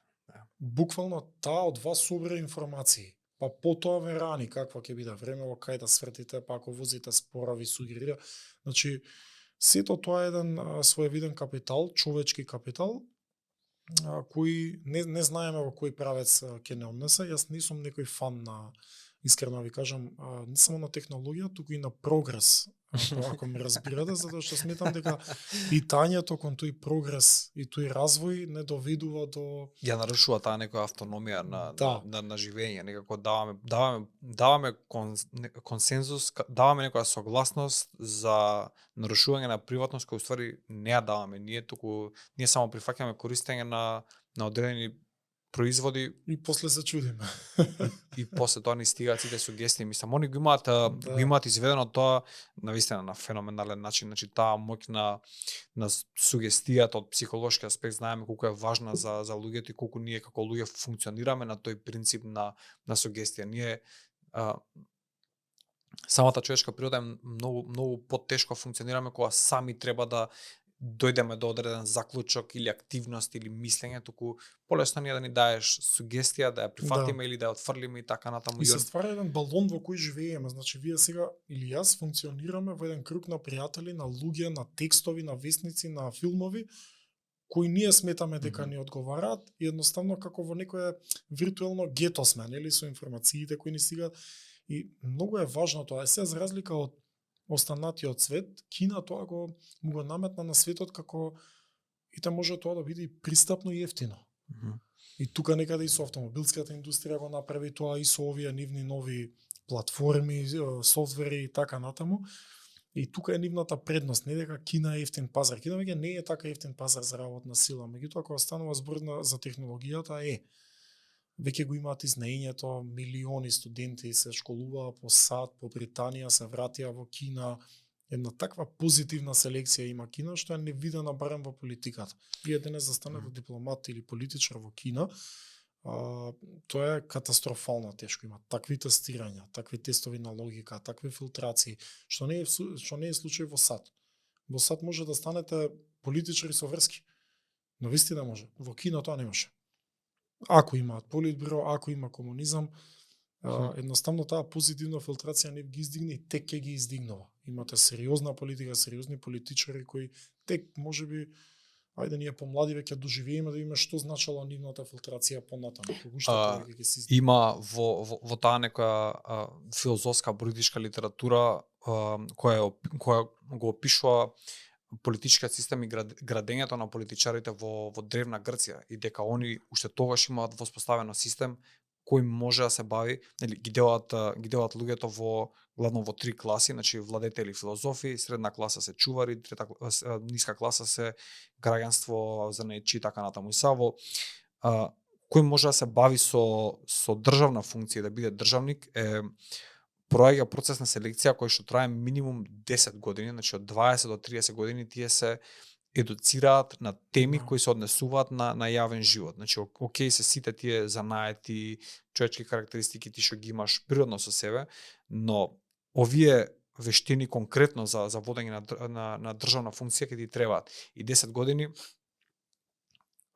Буквално таа од вас собира информации. Па потоа ве рани каква ќе биде време, кај да свртите, па ако возите спора ви сугерира. Значи, сето тоа е еден своевиден капитал, човечки капитал, кој не знаеме во кој правец ќе не однесе. Јас не сум некој фан на, искрено ви кажам, не само на технологија, туку и на прогрес, ако ме разбирате, затоа што сметам дека питањето кон тој прогрес и тој развој не доведува до... Ја нарушува таа некоја автономија на живење, некако даваме консензус, даваме некоја согласност за нарушување на приватност, која уствари не ја даваме. Ние само прифаќаме користење на одредени производи и после се чудиме. и после тоа ни стигаат сите сугестии. Мислам, они го имаат изведено тоа навистина на феноменален начин. Значи таа моќ на сугестијата од психолошки аспект, знаеме колку е важна за луѓето и колку ние како луѓе функционираме на тој принцип на сугестија. Ние самата човечка природа е многу потешко функционираме кога сами треба да дојдеме до одреден заклучок или активност или мислење, туку полесно ние да ни даеш сугестија, да ја прифатиме или да ја отфрлиме и така натаму. И се ствара еден балон во кој живееме. Значи вие сега или јас функционираме во еден круг на пријатели, на луѓе, на текстови, на весници, на филмови кои ние сметаме дека ни одговараат и едноставно како во некое виртуелно гето сме, нели, со информациите кои ни стигаат. И многу е важно тоа, се за разлика од останатиот свет, Кина тоа му го наметна на светот како и те може тоа да биде и пристапно и ефтино. И тука некаде и со автомобилската индустрија го направи тоа и со овие нивни нови платформи, софтвери и така натаму. И тука е нивната предност, не дека Кина е ефтин пазар. Кина веќе не е така ефтин пазар за работна сила, меѓутоа кога станува збор за технологијата веќе го имаат изнаењето, милиони студенти се школуваа по САД, по Британија, се вратија во Кина. Една таква позитивна селекција има Кина, што е невидена барем во политиката. Вие денес застанете дипломат или политичар во Кина, тоа е катастрофално тешко. Има такви тестирања, такви тестови на логика, такви филтрации, што не е случај во САД. Во САД може да станете политичари со врски. Но вистина може. Во Кина тоа не може. Ако имаат политбюро, ако има комунизам, едноставно таа позитивна филтрација не ги издигне и тек ќе ги издигнува. Имате сериозна политика, сериозни политичари кои тек можеби ајде ние помлади веќе доживееме да видиме што значала нивната филтрација понатаму. Има во таа некоја филозофска политичка литература која го опишува политичкиот систем и градењето на политичарите во древна Грција и дека они уште тогаш имаат воспоставено систем кој може да се бави, нели ги делат луѓето главно во три класи, значи владетели филозофи, средна класа се чувари, ниска класа се граѓанство, занаетчи и така натаму. И са кој може да се бави со државна функција да биде државник проаѓа процес на селекција кој што трае минимум 10 години, значи од 20 до 30 години тие се едуцираат на теми кои се однесуваат на јавен живот. Значи, окей се сите тие занаети, човечки карактеристики ти што ги имаш природно со себе, но овие вештини конкретно за водење на државна функција ќе ти требаат. И 10 години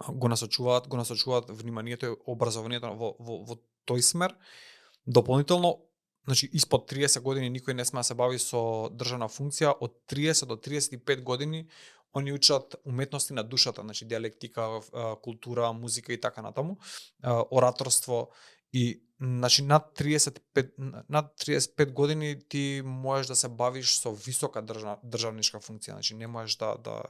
го насочуваат вниманието и образованието во тој смер. Дополнително, значи испод 30 години никој не сме да се бави со државна функција, од 30 до 35 години они учат уметности на душата, значи диалектика, култура, музика и така натаму, ораторство и значи над 35 години ти можеш да се бавиш со висока државничка функција, значи не можеш да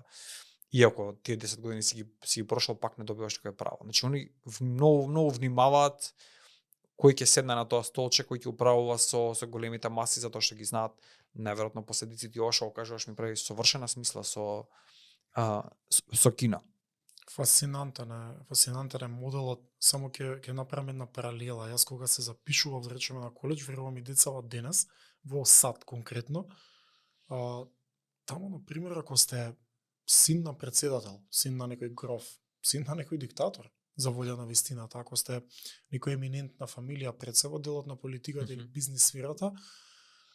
иако тие 10 години си ги прошол, пак не добиваш такое право. Значи они многу внимаваат кој ќе седне на тоа столче, кој ќе управува со големите маси, затоа што ги знаат најверојатно последиците. Ова што го кажуваш ми прави совршена смисла со Кина. Фасцинантен е моделот, само ќе направиме една паралела. Јас кога се запишував, да речеме, на коледж, верувам и децава денес, во САД конкретно, таму, например, ако сте син на председател, син на некој гроф, син на некој диктатор, за волја на вистината, ако сте некој еминентна фамилија пред се во делот на политиката или бизнис сферата,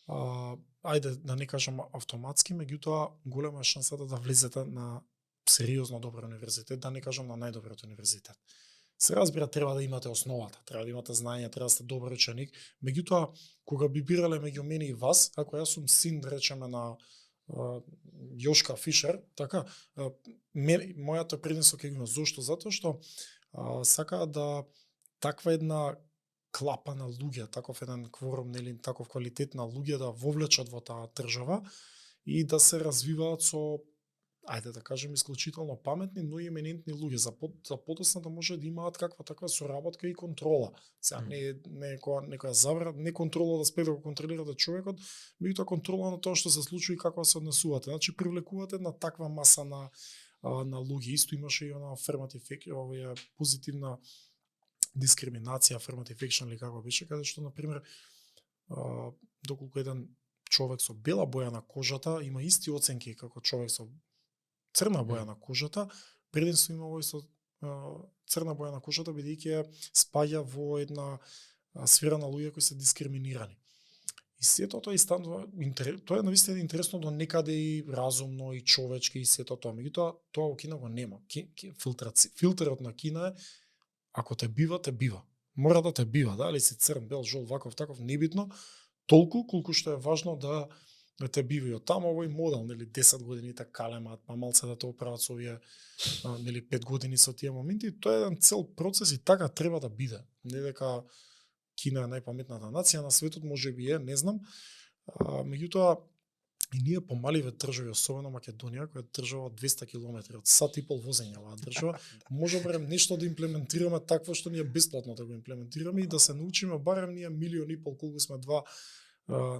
ајде да не кажам автоматски, меѓутоа голема е шансата да влезете на сериозно добар универзитет, да не кажам на најдобриот универзитет. Се разбира, треба да имате основата, треба да имате знаење, треба да сте добар ученик, меѓутоа кога би бирале меѓу мене и вас, ако јас сум син, да речеме, на Јошка Фишер, така, мојата предимство ќе го има. Зошто? Затоа што сакаат да таква една клапа на луѓе, таков еден кворум, нели, таков квалитет на луѓе да вовлечат во таа држава и да се развиваат со, ајде да кажем, исклучително паметни, но и еминентни луѓе, за подосна да може да имаат каква таква соработка и контрола. Сега не е некоја забрана, не контрола да спее да го контролирате човекот, меѓутоа контрола на тоа што се случува и како се однесувате. Значи привлекувате една таква маса на луѓе. Исто имаше и она affirmative, оваа позитивна дискриминација, affirmative action или како беше, каде што, например, доколку еден човек со бела боја на кожата има исти оценки како човек со црна боја на кожата, предимство има овој со црна боја на кожата, бидејќи спаѓа во една сфера на луѓе кои се дискриминирани. И сето тоа тоа е навистина интересно до некаде и разумно и човечки и сето тоа. Меѓутоа тоа во Кина го нема. Филтерот на Кина е ако те бива, те бива. Мора да те бива, дали си црн, бел, жол, ваков, таков, небитно, толку колку што е важно да те бива. И од таму овој модел, нели 10 години те калемат, па малце да те оправат со овие нели 5 години со тие моменти, тоа е еден цел процес и така треба да биде. Не дека Кина е најпаметната нација на светот, можеби е, не знам. Меѓутоа и ние помаливе држави, особено Македонија, која е држава 200 км од сат и пол возење оваа држава, може барем нешто да имплементираме такво што ние бесплатно да го имплементираме и да се научиме барем ние 1,5 милиони колку сме два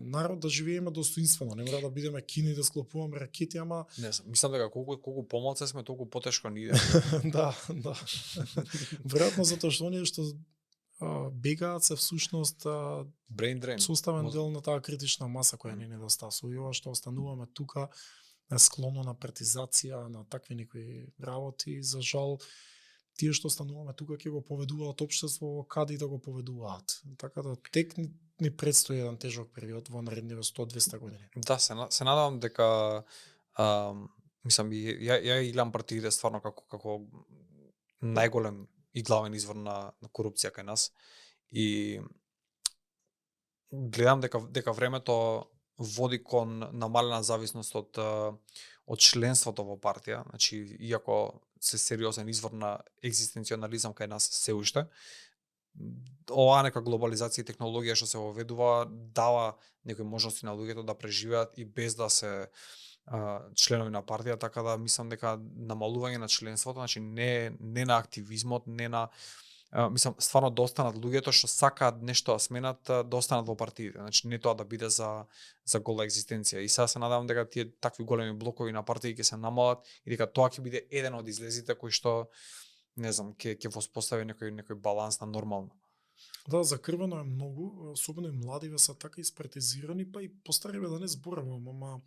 народ да живееме достоинствено. Не мора да бидеме Кини да склопуваме ракети, ама не знам, мислам дека колку помалце сме, толку потешко ни иде. Да. Веројатно затоа што оние што бегаат се всушност brain drain, составен дел на таа критична маса која ни недостасува. И ова што остануваме тука е склоно на партизација, на такви некои работи. За жал, тие што стануваме тука ќе го поведуваат општество, каде да го поведуваат. Така да тек ни предстои еден тежок период во наредниве 100-200 години. Да, се надевам дека мислам ја гледам партиите стварно како најголем и главен извор на корупција кај нас и гледам дека времето води кон намалена зависност од членството во партија, значи иако се сериозен извор на екзистенционализам кај нас се уште, оваа нека глобализација и технологија што се воведува дава некои можности на луѓето да преживеат и без да се членови на партија, така да мислам дека намалување на членството, значи не на активизмот, не на мислам стварно да останат луѓето што сакаат нешто да сменат, да останат во партиите, значи не тоа да биде за гола екзистенција. И сега се надевам дека тие такви големи блокови на партии ќе се намалат и дека тоа ќе биде еден од излезите кои што не знам ќе воспостави некој баланс на нормално. Да, закрвено е многу, особено и младиве се така испартизирани, па и постариве да не зборувам, ама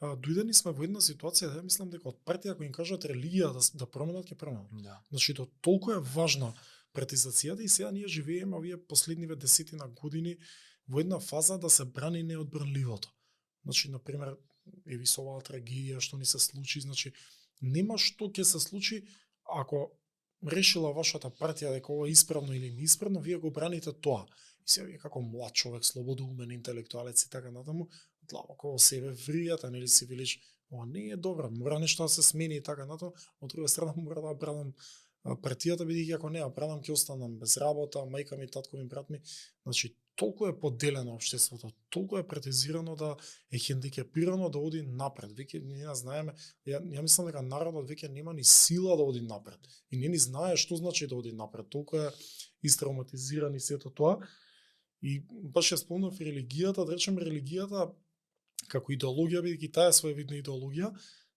дојдени сме во една ситуација да мислам дека од партија кои им кажат религија да променат, ќе променат. Да. Значи тоа толку е важна партизацијата и сега ние живееме овие последниве десетина години во една фаза да се брани неодбранливото. Значи, например, еви со оваа трагедија што ни се случи, значи нема што ќе се случи ако решила вашата партија дека ова е исправно или неисправно, вие го браните тоа. И сега вие како млад човек, слободоумен, интелектуалец и така натаму, длабоко во себе вријата, нели си велиш, ова не е добро, мора нешто да се смени и така натаму, од друга страна мора да бранам партијата, бидејќи ако не ја бранам ќе останам без работа, мајка ми, татко ми, брат ми, значи толку е поделено општеството, толку е претезирано да е хендикепирано да оди напред. Веќе ние знаеме, ја мислам дека народот веќе нема ни сила да оди напред. И не ни знае што значи да оди напред. Толку е истравматизиран и сето тоа. И баш ја спомнав религијата, да речем религијата како идеологија, бидејќи таа е своевидна идеологија,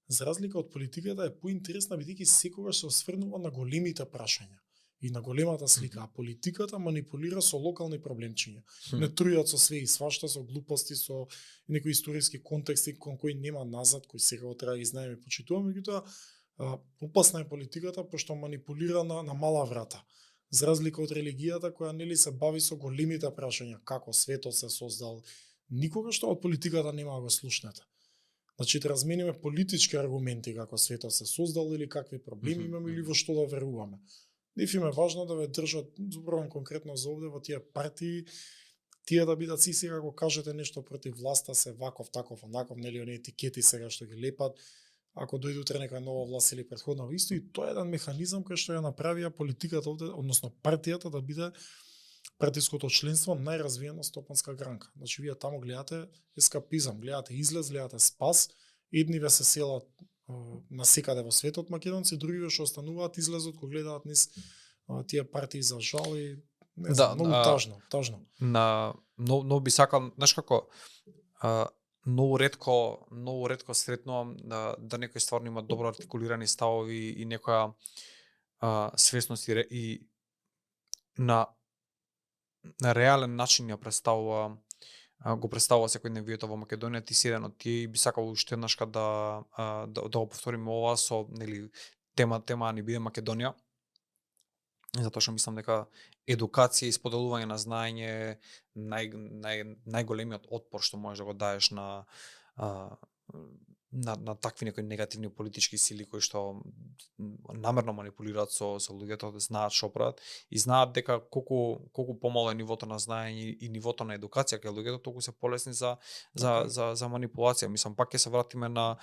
за разлика од политиката е поинтересна бидејќи секогаш се осврнува на големите прашања и на големата слика, а политиката манипулира со локални проблемчиња. Не трујат со све и свашта, со глупости, со некои историски контексти кон кои нема назад, кои сега треба да ги знаеме и почитуваме, меѓутоа опасна е политиката пошто манипулира на мала врата. За разлика од религијата која нели се бави со големите прашања, како светот се создал, никогаш што од политиката нема да го слушнете. Значи да размениме политички аргументи како светот се создал или какви проблеми имаме или во што да веруваме. Ниф им е важно да ве држат, зборувам конкретно за овде во тие партии, тие да бидат си сега ако кажете нешто против власта се ваков, таков, онаков, нели оние етикети сега што ги лепат, ако дојде утре нека нова власт или претходна исто, и тоа е еден механизам кој што ја направија политиката овде, односно партијата да биде партиското членство најразвиена стопанска гранка. Значи вие таму гледате ескапизам, гледате излез, гледате спас, едниве се селат насекаде во светот македонци, другиве што остануваат излезот кога гледаат низ тие партии за жал и не знам, многу тажно. Но би сакал, знаеш како, многу ретко сретнувам да некој стварно има добро артикулирани ставови и некоја свесност и на реален начин ја представува го представува секојдневието во Македонија. Ти си еден од тие и би сакал уште еднашка да го повториме ова со нели тема ни биде Македонија. Затоа што мислам дека едукација и споделување на знаење е најголемиот отпор што можеш да го даеш на такви некои негативни политички сили кои што намерно манипулираат со луѓето, да знаат што прават и знаат дека колку помало е нивото на знаење и нивото на едукација кај луѓето, толку се полесни за манипулација. Мислам пак ќе се вратиме на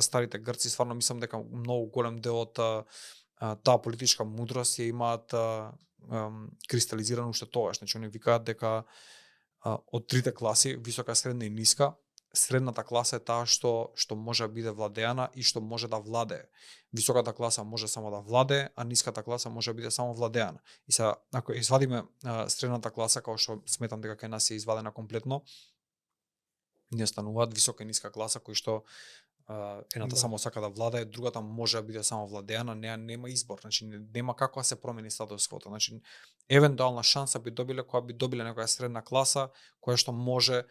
старите грци, стварно мислам дека многу голем дел од таа политичка мудрост ја имаат кристализирано уште тогаш. Значи они викаат дека од трите класи, висока, средна и ниска, средната класа е таа што може да биде владеана и што може да владее. Високата класа може само да владее, а ниската класа може да биде само владеана. И сега ако извадиме средната класа, како што сметам дека кај нас е извадена комплетно, не стануваат висока и ниска класа кои што едната само сака да владее, другата може да биде само владеана, нема избор, значи нема како да се промени статус-квото. Значи евентуална шанса би добиле кога би добиле некоја средна класа која што може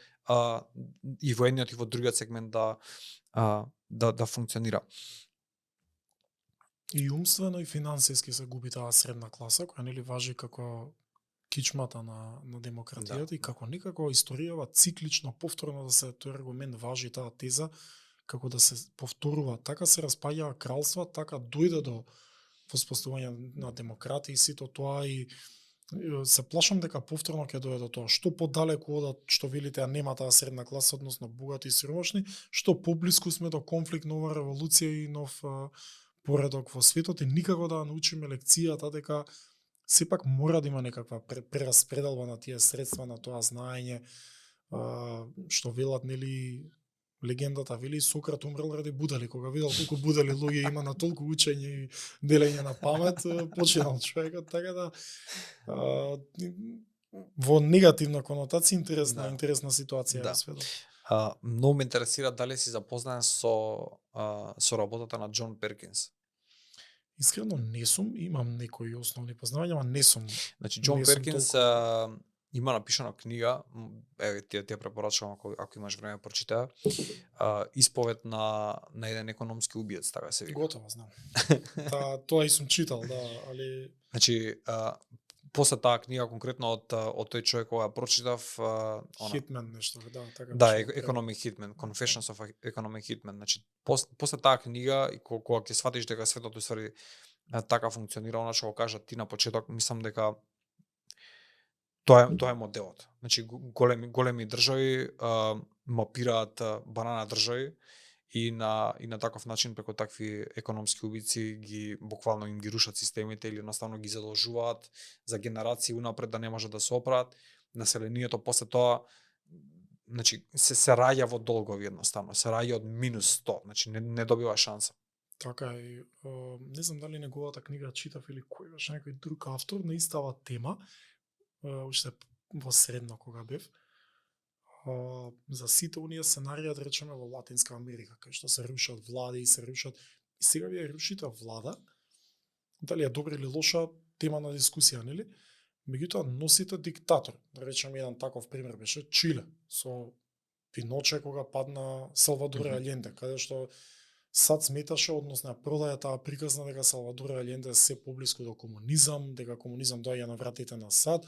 и во едниот и во другиот сегмент да функционира. И умствено и финансиски се губи таа средна класа, која нели важи како кичмата на демократијата и како некако историјава циклично, повторно да се тој аргумент важи таа теза, како да се повторува, така се распаѓаа кралства, така дојде до воспоставување на демократија и сито тоа и се плашам дека повторно ќе дојде до тоа. Што подалеку одат, што велите, а нема таа средна класа, односно богати и сиромашни, што поблиску сме до конфликт, нова револуција и нов поредок во светот и никако да научиме лекцијата дека сепак мора да има некаква прераспределба на тие средства, на тоа знаење, што велат, нели, легендата вели Сократ умрел ради будали, кога видел колку будали луѓе има на толку учење и делење на памет, починал човекот, така да во негативна конотација интересна ситуација во светот. Многу ме интересира дали си запознаен со работата на Џон Перкинс. Искрено не сум, имам некои основни познавања, ама не сум. Значи Џон Перкинс има напишана книга, еве ти ја препорачувам ако имаш време прочита, исповед на еден економски убиец, така се вика. Готово знам. Тоа и сум читал, да, али значи после таа книга конкретно од тој човек кога ја прочитав, Хитмен нешто, да, така. Да, Economic Hitman, Confessions of Economic Hitman. Значи после таа книга и кога ќе сватиш дека светот уствари така функционира, она што го кажа ти на почеток, мислам дека тоа е моделот. Значи големи држави мапираат банана држави и на таков начин преку такви економски убици ги буквално им ги рушат системите или едноставно ги задолжуваат за генерации унапред да не можат да се оправат. Населението после тоа значи се раѓа во долгови едноставно, се раѓа од минус 100, значи не добива шанса. Така и не знам дали неговата книга читав или кој беше некој друг автор на истава тема, уште во средно кога бев, за сите оние сценарија, да речеме, во Латинска Америка, кај што се рушат влади и се рушат. И сега вие рушите влада, дали е добра или лоша, тема на дискусија, нели? Меѓутоа носите диктатор. Да речеме, еден таков пример беше Чиле, со Пиноче кога падна Салвадор Аленде, каде што сад сметаше, односно продаја таа приказна дека Салвадор Аленде се поблиску до комунизам, дека комунизам доаѓа на вратите на сад.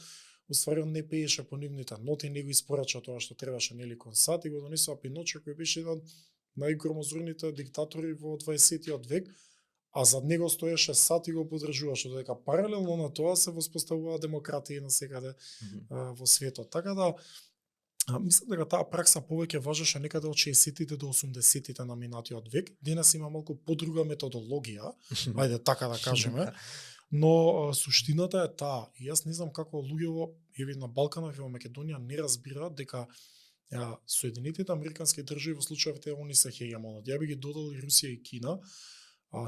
Уствари он не пееше по нивните ноти, не го испорача тоа што требаше, нели, кон сад и го донесува Пиноче, кој беше еден најгромозорните диктатори во 20-тиот век, а зад него стоеше сад и го поддржуваше, додека паралелно на тоа се воспоставува демократија насекаде во светот. Така да мислам дека таа пракса повеќе важеше некаде од 60-тите до 80-тите на минатиот век. Денес има малку подруга методологија, ајде така да кажеме. Но суштината е таа. И јас не знам како луѓе еве на Балканот и во Македонија не разбираат дека Соединетите Американски држави во случајот они се хегемонот. Ја би ги додал и Русија и Кина.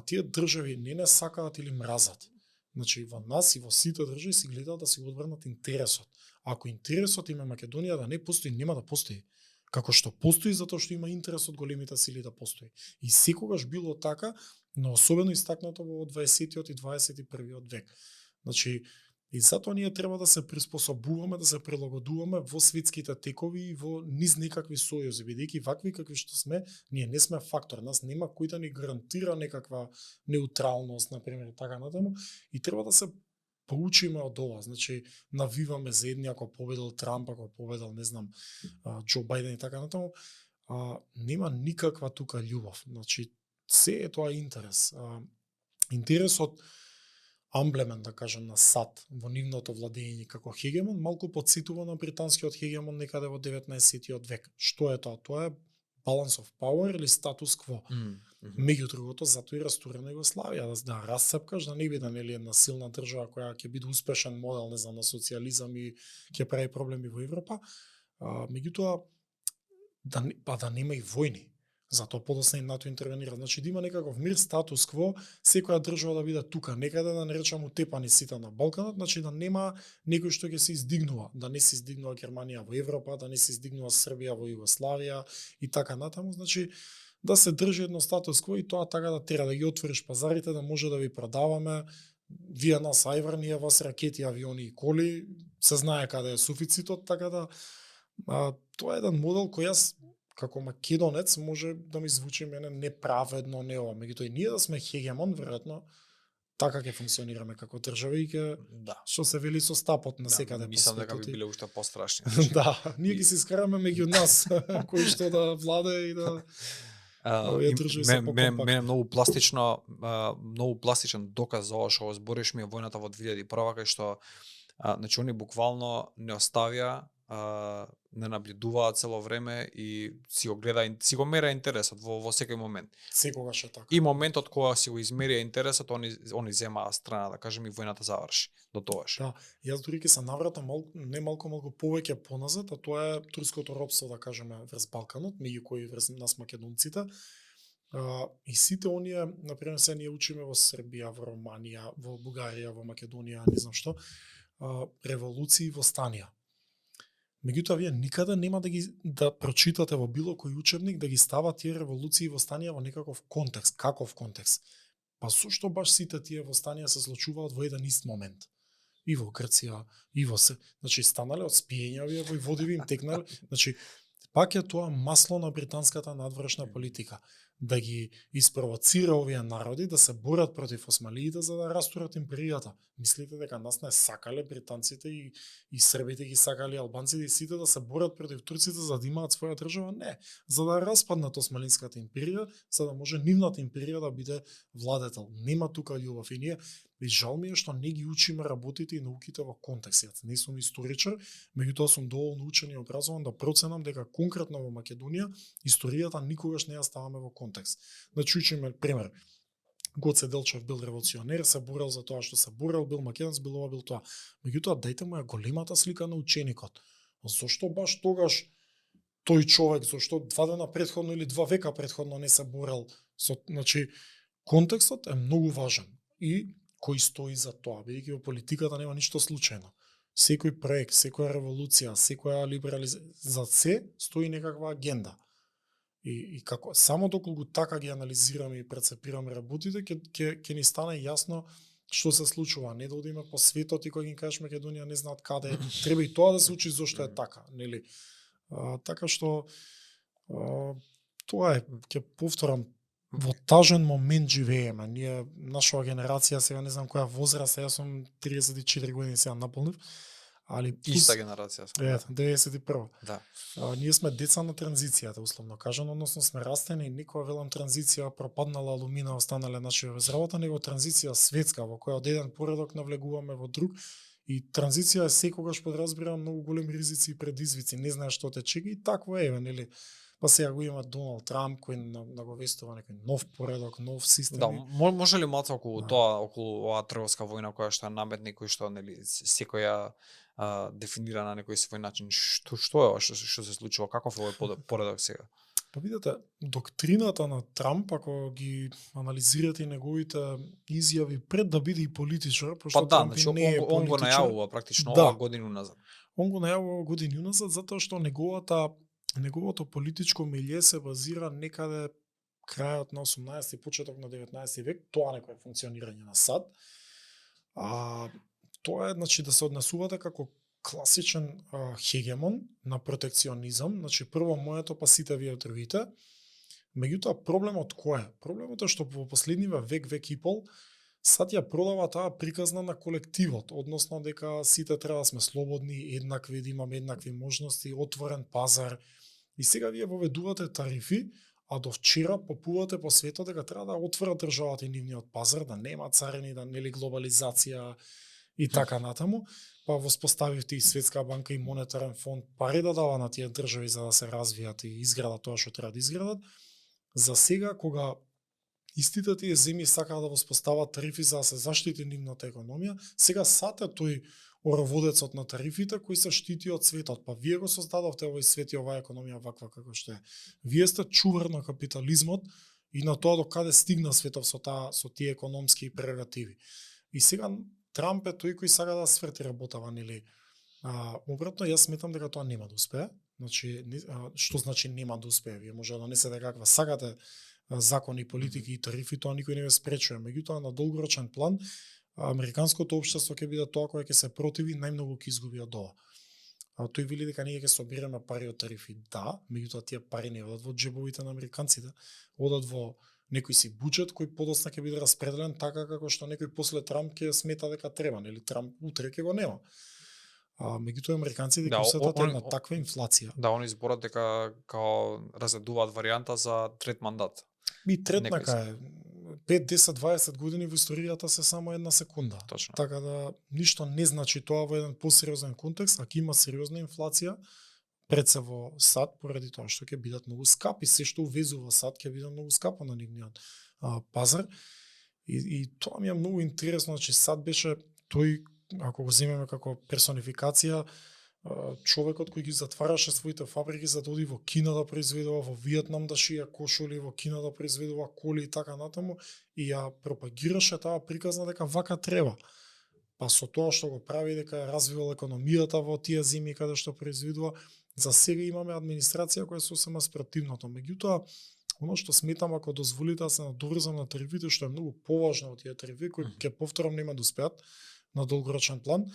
Тие држави не сакаат или мразат. Значи во нас и во сите држави си гледаат да си го одбранат интересот. Ако интересот им е Македонија да не постои, нема да постои. Како што постои затоа што има интерес од големите сили да постои. И секогаш било така, но особено истакнато во 20-тиот и 21-тиот век. Значи, и затоа ние треба да се приспособуваме, да се прилагодуваме во светските текови и во низ некакви сојузи, бидејќи вакви какви што сме, ние не сме фактор, нас нема кој да ни гарантира некаква неутралност, например, така натаму, и треба да се поучиме од ова. Значи, навиваме за едни ако победил Трамп, ако победил, не знам, Џо Бајден и така натаму, нема никаква тука љубов. Значи, се е тоа интерес. Интересот амблемен, да кажем, на САД во нивното владење како хегемон, малку подсетува на британскиот хегемон некаде во 19-тиот век. Што е тоа? Тоа е balance of power или статус кво. Меѓу другото, затоа и растурена Југославија, да расцепкаш, да не биде нели една силна држава која ќе биде успешен модел, не знам, на социјализам и ќе прави проблеми во Европа. Меѓутоа, да нема и војни. Затоа подоцна и НАТО интервенира. Значи да има некаков мир, статус кво, секоја држава да биде тука, некаде да не речам утепани сите на Балканот, значи да нема некој што ќе се издигнува, да не се издигнува Германија во Европа, да не се издигнува Србија во Југославија и така натаму, значи да се држи едно статус кво и тоа така да тера да ги отвориш пазарите, да може да ви продаваме, вие нас ајвар, ние вас ракети, авиони и коли, се знае каде е суфицитот, така да тоа е еден модел кој јас како македонец може да ми звучи мене неправедно, не ова. Меѓутоа и ние да сме хегемон, веројатно така ќе функционираме како држава и ќе Да. што се вели со стапот на секаде по Мислам дека светот. би биле уште пострашни. Да, ние ги се искараме меѓу нас кои што да владе и да овие држави се покомпактни. Мене многу пластичен доказ за ова што го збориш ми е војната во 2001 кај што значи они буквално не оставија, не набљудуваат цело време и си го мереа интересот во секој момент. Секогаш е така. И моментот кога си го измерија интересот, они земаа страна, да кажем, и војната заврши до тогаш. Да, јас дури ќе се навратам не малку повеќе поназад, а тоа е турското робство, да кажеме, врз Балканот, меѓу кои врз нас македонците. И сите оние, например, се ние учиме во Србија, во Романија, во Бугарија, во Македонија, не знам што, револуции, востанија. Меѓутоа, вие никаде нема да прочитате во било кој учебник да ги стават тие револуции и востанија во некаков контекст. Каков контекст? Па зошто баш сите тие востанија се случуваат во еден ист момент? И во Грција, и во Значи, станале од спиења овие војводи им текнале. Значи, пак е тоа масло на британската надворешна политика. Да ги испровоцира овие народи да се борат против османлиите за да растурат империјата. Мислите дека нас не сакале британците и србите ги сакале, албанците и сите да се борат против турците за да имаат своја држава? Не. За да распаднат османлинската империја, за да може нивната империја да биде владетел. Нема тука љубов и ние и жал ми е што не ги учиме работите и науките во контекст. Јас не сум историчар, меѓутоа сум доволно учен и образован да проценам дека конкретно во Македонија историјата никогаш не ја ставаме во контекст. Значи учиме пример. Гоце Делчев бил револуционер, се борел за тоа што се борел, бил македонец, бил ова, бил тоа. Меѓутоа дајте му ја големата слика на ученикот. Зошто баш тогаш тој човек, зошто 2 дена претходно или 2 века претходно не се борел значи контекстот е многу важен и кој стои за тоа, бидејќи во политиката нема ништо случајно. Секој проект, секоја револуција, секоја либерализација, за се стои некаква агенда. И како само доколку така ги анализираме и прецепираме работите, ќе ни стане јасно што се случува. Не да одиме по светот и кога ги кажеш Македонија не знаат каде, треба и тоа да се учи зошто е така, нели? Така што тоа е, ќе повторам, во тажен момент живееме. Ние, нашава генерација, сега не знам која возраст, јас сум 34 години сега наполнив, али иста генерација сме. 91. Да. Ние сме деца на транзицијата, условно кажано, односно сме растени, никоја велам транзиција пропаднала алумина, останале наши без работа, него транзиција светска, во која од еден поредок навлегуваме во друг, и транзиција е секогаш подразбира многу големи ризици и предизвици, не знаеш што те чека и такво е, нели? Па сега го има Доналд Трамп кој наговестува некој нов поредок, нов систем. Да, може ли малку околу тоа, околу оваа трговска војна која што е наметни, кој што нели секој ја дефинира на некој свој начин, што е ова што се случува, каков е овој поредок сега? Па видете, доктрината на Трамп, ако ги анализирате неговите изјави пред да биде и политичар, пошто Трамп значи, не е политичар. Он го најавува практично ова годину назад. Он го најавува години назад затоа што неговото политичко милје се базира некаде крајот на 18 почеток на 19 век, тоа некое функционирање на САД. Тоа е, значи, да се однесувате како класичен хегемон на протекционизам, значи прво моето, па сите вие другите. Меѓутоа проблемот кој е? Проблемот е што во последниве век и пол САД ја продава таа приказна на колективот, односно дека сите треба да сме слободни, еднакви, да имаме еднакви можности, отворен пазар. И сега вие воведувате тарифи, а до вчера попувате по светот дека треба да отворат државата и нивниот пазар, да нема царини, да нели глобализација и така натаму. Па воспоставивте и Светска банка и монетарен фонд пари да дава на тие држави за да се развијат и изградат тоа што треба да изградат. За сега, кога истите тие земји сакаат да воспостават тарифи за да се заштити нивната економија, сега САД е тој ороводецот на тарифите кој се штити од светот. Па вие го создадовте овој свет и оваа економија ваква како што е. Вие сте чувар на капитализмот и на тоа до каде стигна светот со тие економски прерогативи. И сега Трамп е тој кој сака да сврти работава, нели? Обратно, јас сметам дека тоа нема да успее. Значи, што значи нема да успее? Вие може да донесете каква сакате закони, политики и тарифи, тоа никој не ве спречува. Меѓутоа, на долгорочен план, американското општество ќе биде тоа кое ќе се противи, најмногу ќе изгуби од ова. Тој вели дека ние ќе собереме пари од тарифи. Да, меѓутоа тие пари не одат во џебовите на американците, одат во некој си буџет кој подоцна ќе биде распределен така како што некој после Трамп ќе смета дека треба, нели Трамп утре ќе го нема. Меѓутоа американците ќе усетат една таква инфлација. Да, они зборат дека као разгледуваат варијанта за трет мандат. И третнака е 5, 10, 20 години во историјата се само една секунда. Точно. Така да ништо не значи тоа во еден посериозен контекст, ако има сериозна инфлација пред се во САД, поради тоа што ќе бидат многу скапи, се што увезува САД ќе биде многу скапо на нивниот пазар. И тоа ми е многу интересно, значи САД беше тој, ако го земеме како персонификација, човекот кој ги затвараше своите фабрики за да оди во Кина да произведува, во Виетнам да шие кошули, во Кина да произведува коли и така натаму, и ја пропагираше таа приказна дека вака треба. Па со тоа што го прави дека ја развивал економијата во тие земји каде што произведува, за сега имаме администрација која е сосема спротивното. Меѓутоа, оно што сметам, ако дозволите да се надоврзам на тарифите, што е многу поважно од тие тарифи, кои ќе повторам нема да успеат на долгорочен план.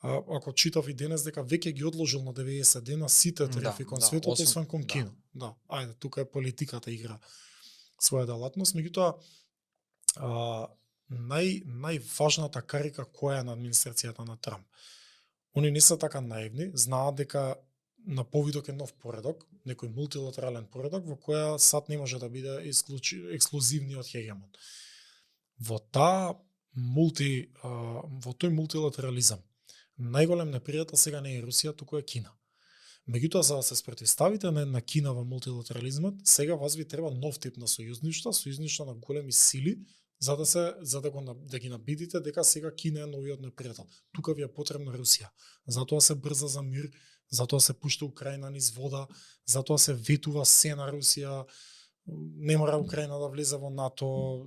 Ако читав и денес дека веќе ги одложил на 90 дена сите тарифи кон светот, освен кон Кина. Да, ајде, тука е политиката игра своја делатност. Меѓутоа, најважната карика која е на администрацијата на Трамп. Они не се така наивни, знаат дека на повидок е нов поредок, некој мултилатерален поредок во која САД не може да биде ексклузивниот хегемон. Во тој мултилатерализам најголем непријател сега не е Русија, туку е Кина. Меѓутоа, за да се спротивставите на Кина во мултилатерализмот, сега вас ви треба нов тип на сојузништво на големи сили, за да ги набедите дека сега Кина е новиот непријател. Тука ви е потребна Русија. Затоа се брза за мир, затоа се пушта Украина низ вода, затоа се ветува се на Русија, не мора Украина да влезе во НАТО,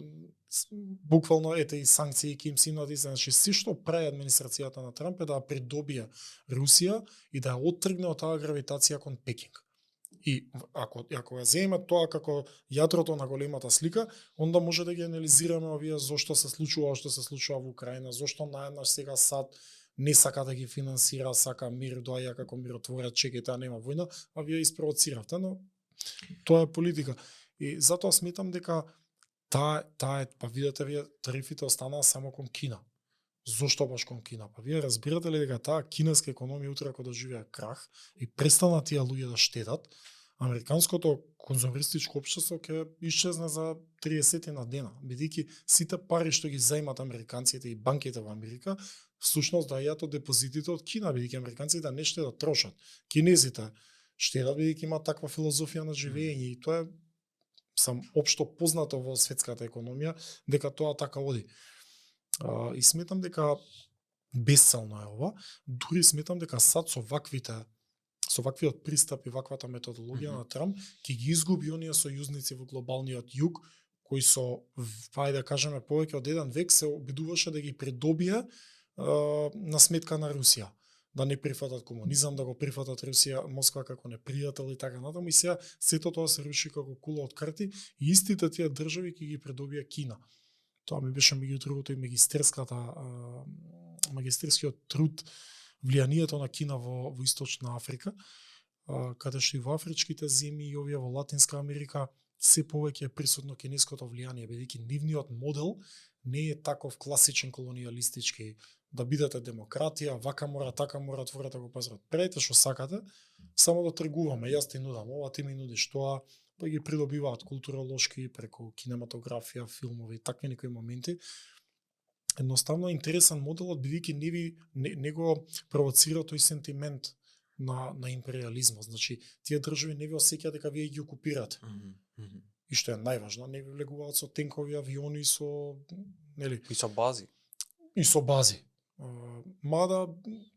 буквално ете и санкции ќе им симнати, значи се што прави администрацијата на Трамп е да придобие Русија и да ја оттргне од таа гравитација кон Пекинг. И ако ја земеме тоа како јадрото на големата слика, онда може да ги анализираме овие зошто се случува што се случува во Украина, зошто наеднаш сега САД не сака да ги финансира, сака мир, доаѓа како миротворец, чекајте, нема војна, а вие испровоциравте, но тоа е политика. И затоа сметам дека па видите вие тарифите останаа само кон Кина. Зошто баш кон Кина? Па вие разбирате ли дека таа кинеска економија утре ако доживее крах и престанат тие луѓе да штедат, американското конзумеристичко општество ќе исчезне за 30 на дена, бидејќи сите пари што ги заимат американците и банките во Америка, всушност дајат од депозитите од Кина, бидејќи американците не штедат, трошат. Кинезите штедат бидејќи имаат таква филозофија на живење и тоа е општо познато во светската економија дека тоа така оди. И сметам дека бесцелно е ова, дури сметам дека САД со ваквиот пристап и ваквата методологија на Трамп ќе ги изгуби оние сојузници во глобалниот југ кои со, ајде да кажеме, повеќе од еден век се обидуваше да ги придобие на сметка на Русија. Да не прифатат комунизам, да го прифатат Русија, Москва како непријател и така натаму. И сега сето тоа се руши како кула од карти и истите тие држави ќе ги придобие Кина. Тоа ми беше меѓу другото и магистерскиот труд влијанието на Кина во Источна Африка, каде што и во афричките земји и овие во Латинска Америка се повеќе е присутно кинеското влијание, бидејќи нивниот модел не е таков класичен колонијалистички, да бидете демократија, вака мора, така мора, отворете го пазарот. Правете што сакате, само да тргуваме, јас ти нудам ова, ти ми нудиш тоа, па ги придобиваат културолошки преку кинематографија, филмови и такви некои моменти. Едноставно интересен моделот, бидејќи не го провоцира тој сентимент на империализмот. Значи, тие држави не ви осеќаат дека вие ги окупирате. И што е најважно, не ви влегуваат со тенкови, авиони, и со бази. И со бази. Мада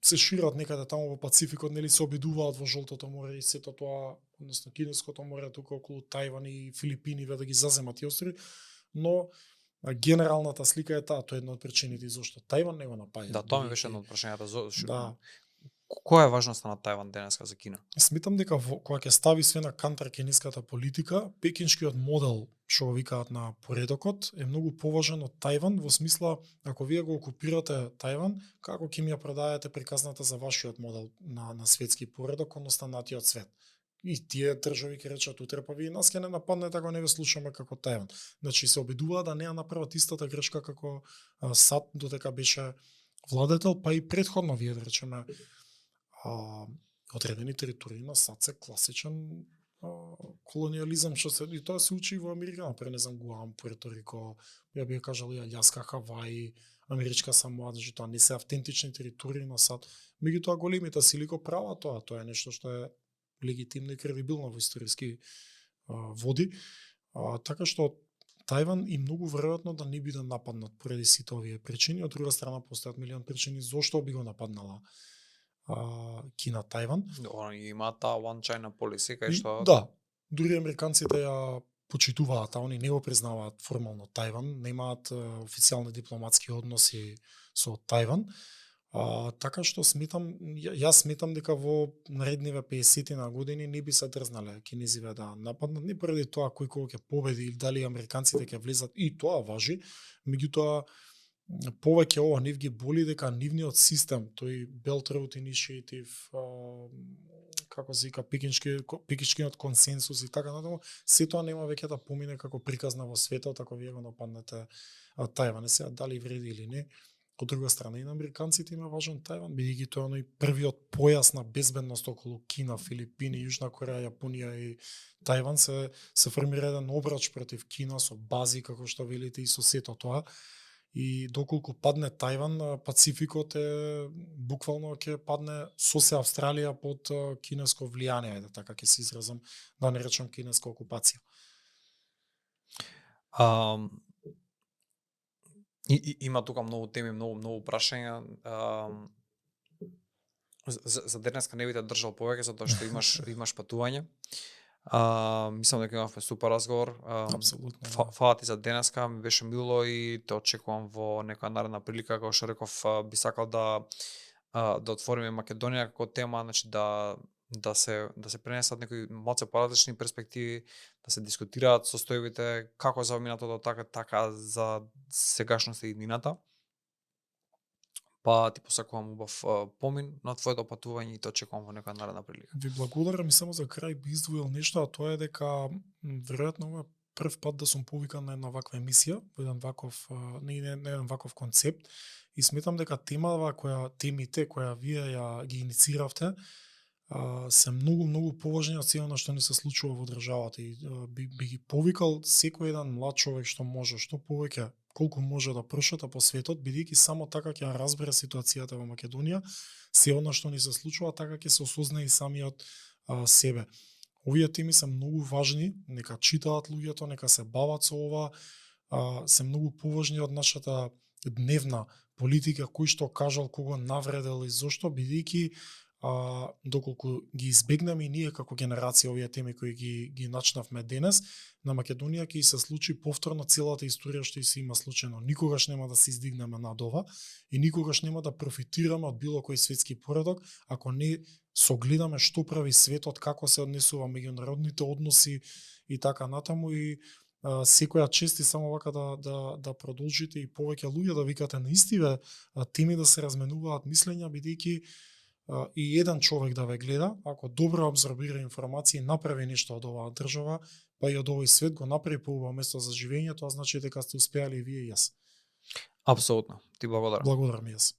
се шират некаде таму во Пацификот, нели се обидуваат во Жолтото море и сето тоа, односно Кинеското море тука околу Тајван и Филипини да ги заземат и острови, но генералната слика е таа, тоа е една од причините зошто Тајван не го напаѓа. Да, тоа ми беше едно од прашањата. Да. Која е важноста на Тајван денеска за Кина? Сметам дека кога ќе стави све на кантар кинеската политика, пекиншкиот модел, што го викаат на поредокот, е многу поважен од Тајван, во смисла, ако вие го окупирате Тајван, како ќе ми ја продајате приказната за вашиот модел на светски поредок кон останатиот свет? и тие држави ќе речат утре, па вие нас ќе не нападнете ако не ве слушаме како Тајван. Значи се обидуваат да не ја направат истата грешка како САД додека беше владетел, па и претходно вие да речеме одредени територии на САД се класичен колониализам, што се и тоа се учи во Америка, например, не знам, Гуам, Пуерто Рико, ја би кажал и Аљаска, Хаваи, Америчка Самоа, значи тоа не се автентични територии на САД. Меѓутоа големите сили го прават тоа е нешто што е легитимно и кредибилно во историски води, така што Тајван и многу веројатно да не биде нападнат поради сите овие причини. Од друга страна постојат милион причини зошто би го нападнала Кина Тајван. Они имаат таа One China policy кај што Да, дури американците ја почитуваат, они не го признаваат формално Тајван, немаат официјални дипломатски односи со Тајван. Така што јас сметам дека во наредниве 50 на години не би се дрзнале кинезиве да нападнат, не поради тоа кој кого ќе победи или дали американците ќе влезат, и тоа важи, меѓутоа повеќе ова нив ги боли дека нивниот систем, тој Belt Road Initiative, како се вика, пекинскиот консенсус и така натаму, се тоа нема веќе да помине како приказна во светот ако вие го нападнете Тајван. Сега дали вреди или не. Од друга страна и на американците има важен Тајван, бидејќи тоа е оној првиот појас на безбедност околу Кина, Филипини, Јужна Кореја, Јапонија и Тајван се формира еден обрач против Кина со бази како што велите и со сето тоа. И доколку падне Тајван, Пацификот е буквално ќе падне со се Австралија под кинеско влијание, ајде така ќе се изразам, да не речам кинеска окупација. Има тука многу теми, многу прашања. За денеска не би те држал повеќе затоа што имаш патување. Мислам дека имавме супер разговор. Апсолутно. Фала ти за денеска, ми беше мило и те очекувам во некоја наредна прилика, како што реков, би сакал да отвориме Македонија како тема, значи да се пренесат некои малце поразлични перспективи, да се дискутираат состојбите како за минатото, така за сегашноста и иднината. Па ти посакувам убав помин на твоето патување и те очекувам во некоја наредна прилика. Ви благодарам и само за крај би издвоил нешто, а тоа е дека веројатно ова прв пат да сум повикан на една ваква емисија, во еден ваков еден ваков концепт, и сметам дека темите која вие ги иницииравте се многу поважни од сето што ни се случува во државата, и би ги повикал секој еден млад човек што може, што повеќе, колку може да прошета по светот, бидејќи само така ќе разбере ситуацијата во Македонија, се она што ни се случува, така ќе се осознае и самиот себе. Овие теми се многу важни, нека читаат луѓето, нека се бават со ова, се многу поважни од нашата дневна политика, кој што кажал, кого навредел и зошто, бидејќи доколку ги избегнеме и ние како генерација овие теми кои ги начнавме денес, на Македонија ќе се случи повторно целата историја што и се има случено. Никогаш нема да се издигнеме над ова и никогаш нема да профитираме од било кој светски поредок ако не согледаме што прави светот, како се однесува меѓународните односи и така натаму, и секоја чест и само вака да продолжите и повеќе луѓе да викате на истиве теми, да се разменуваат мислења, бидејќи и еден човек да ве гледа, ако добро абсорбира информации, направи нешто од оваа држава, па и од овој свет го направи поубаво место за живење, тоа значи дека сте успеали и вие и јас. Апсолутно. Ти благодарам. Благодарам и јас.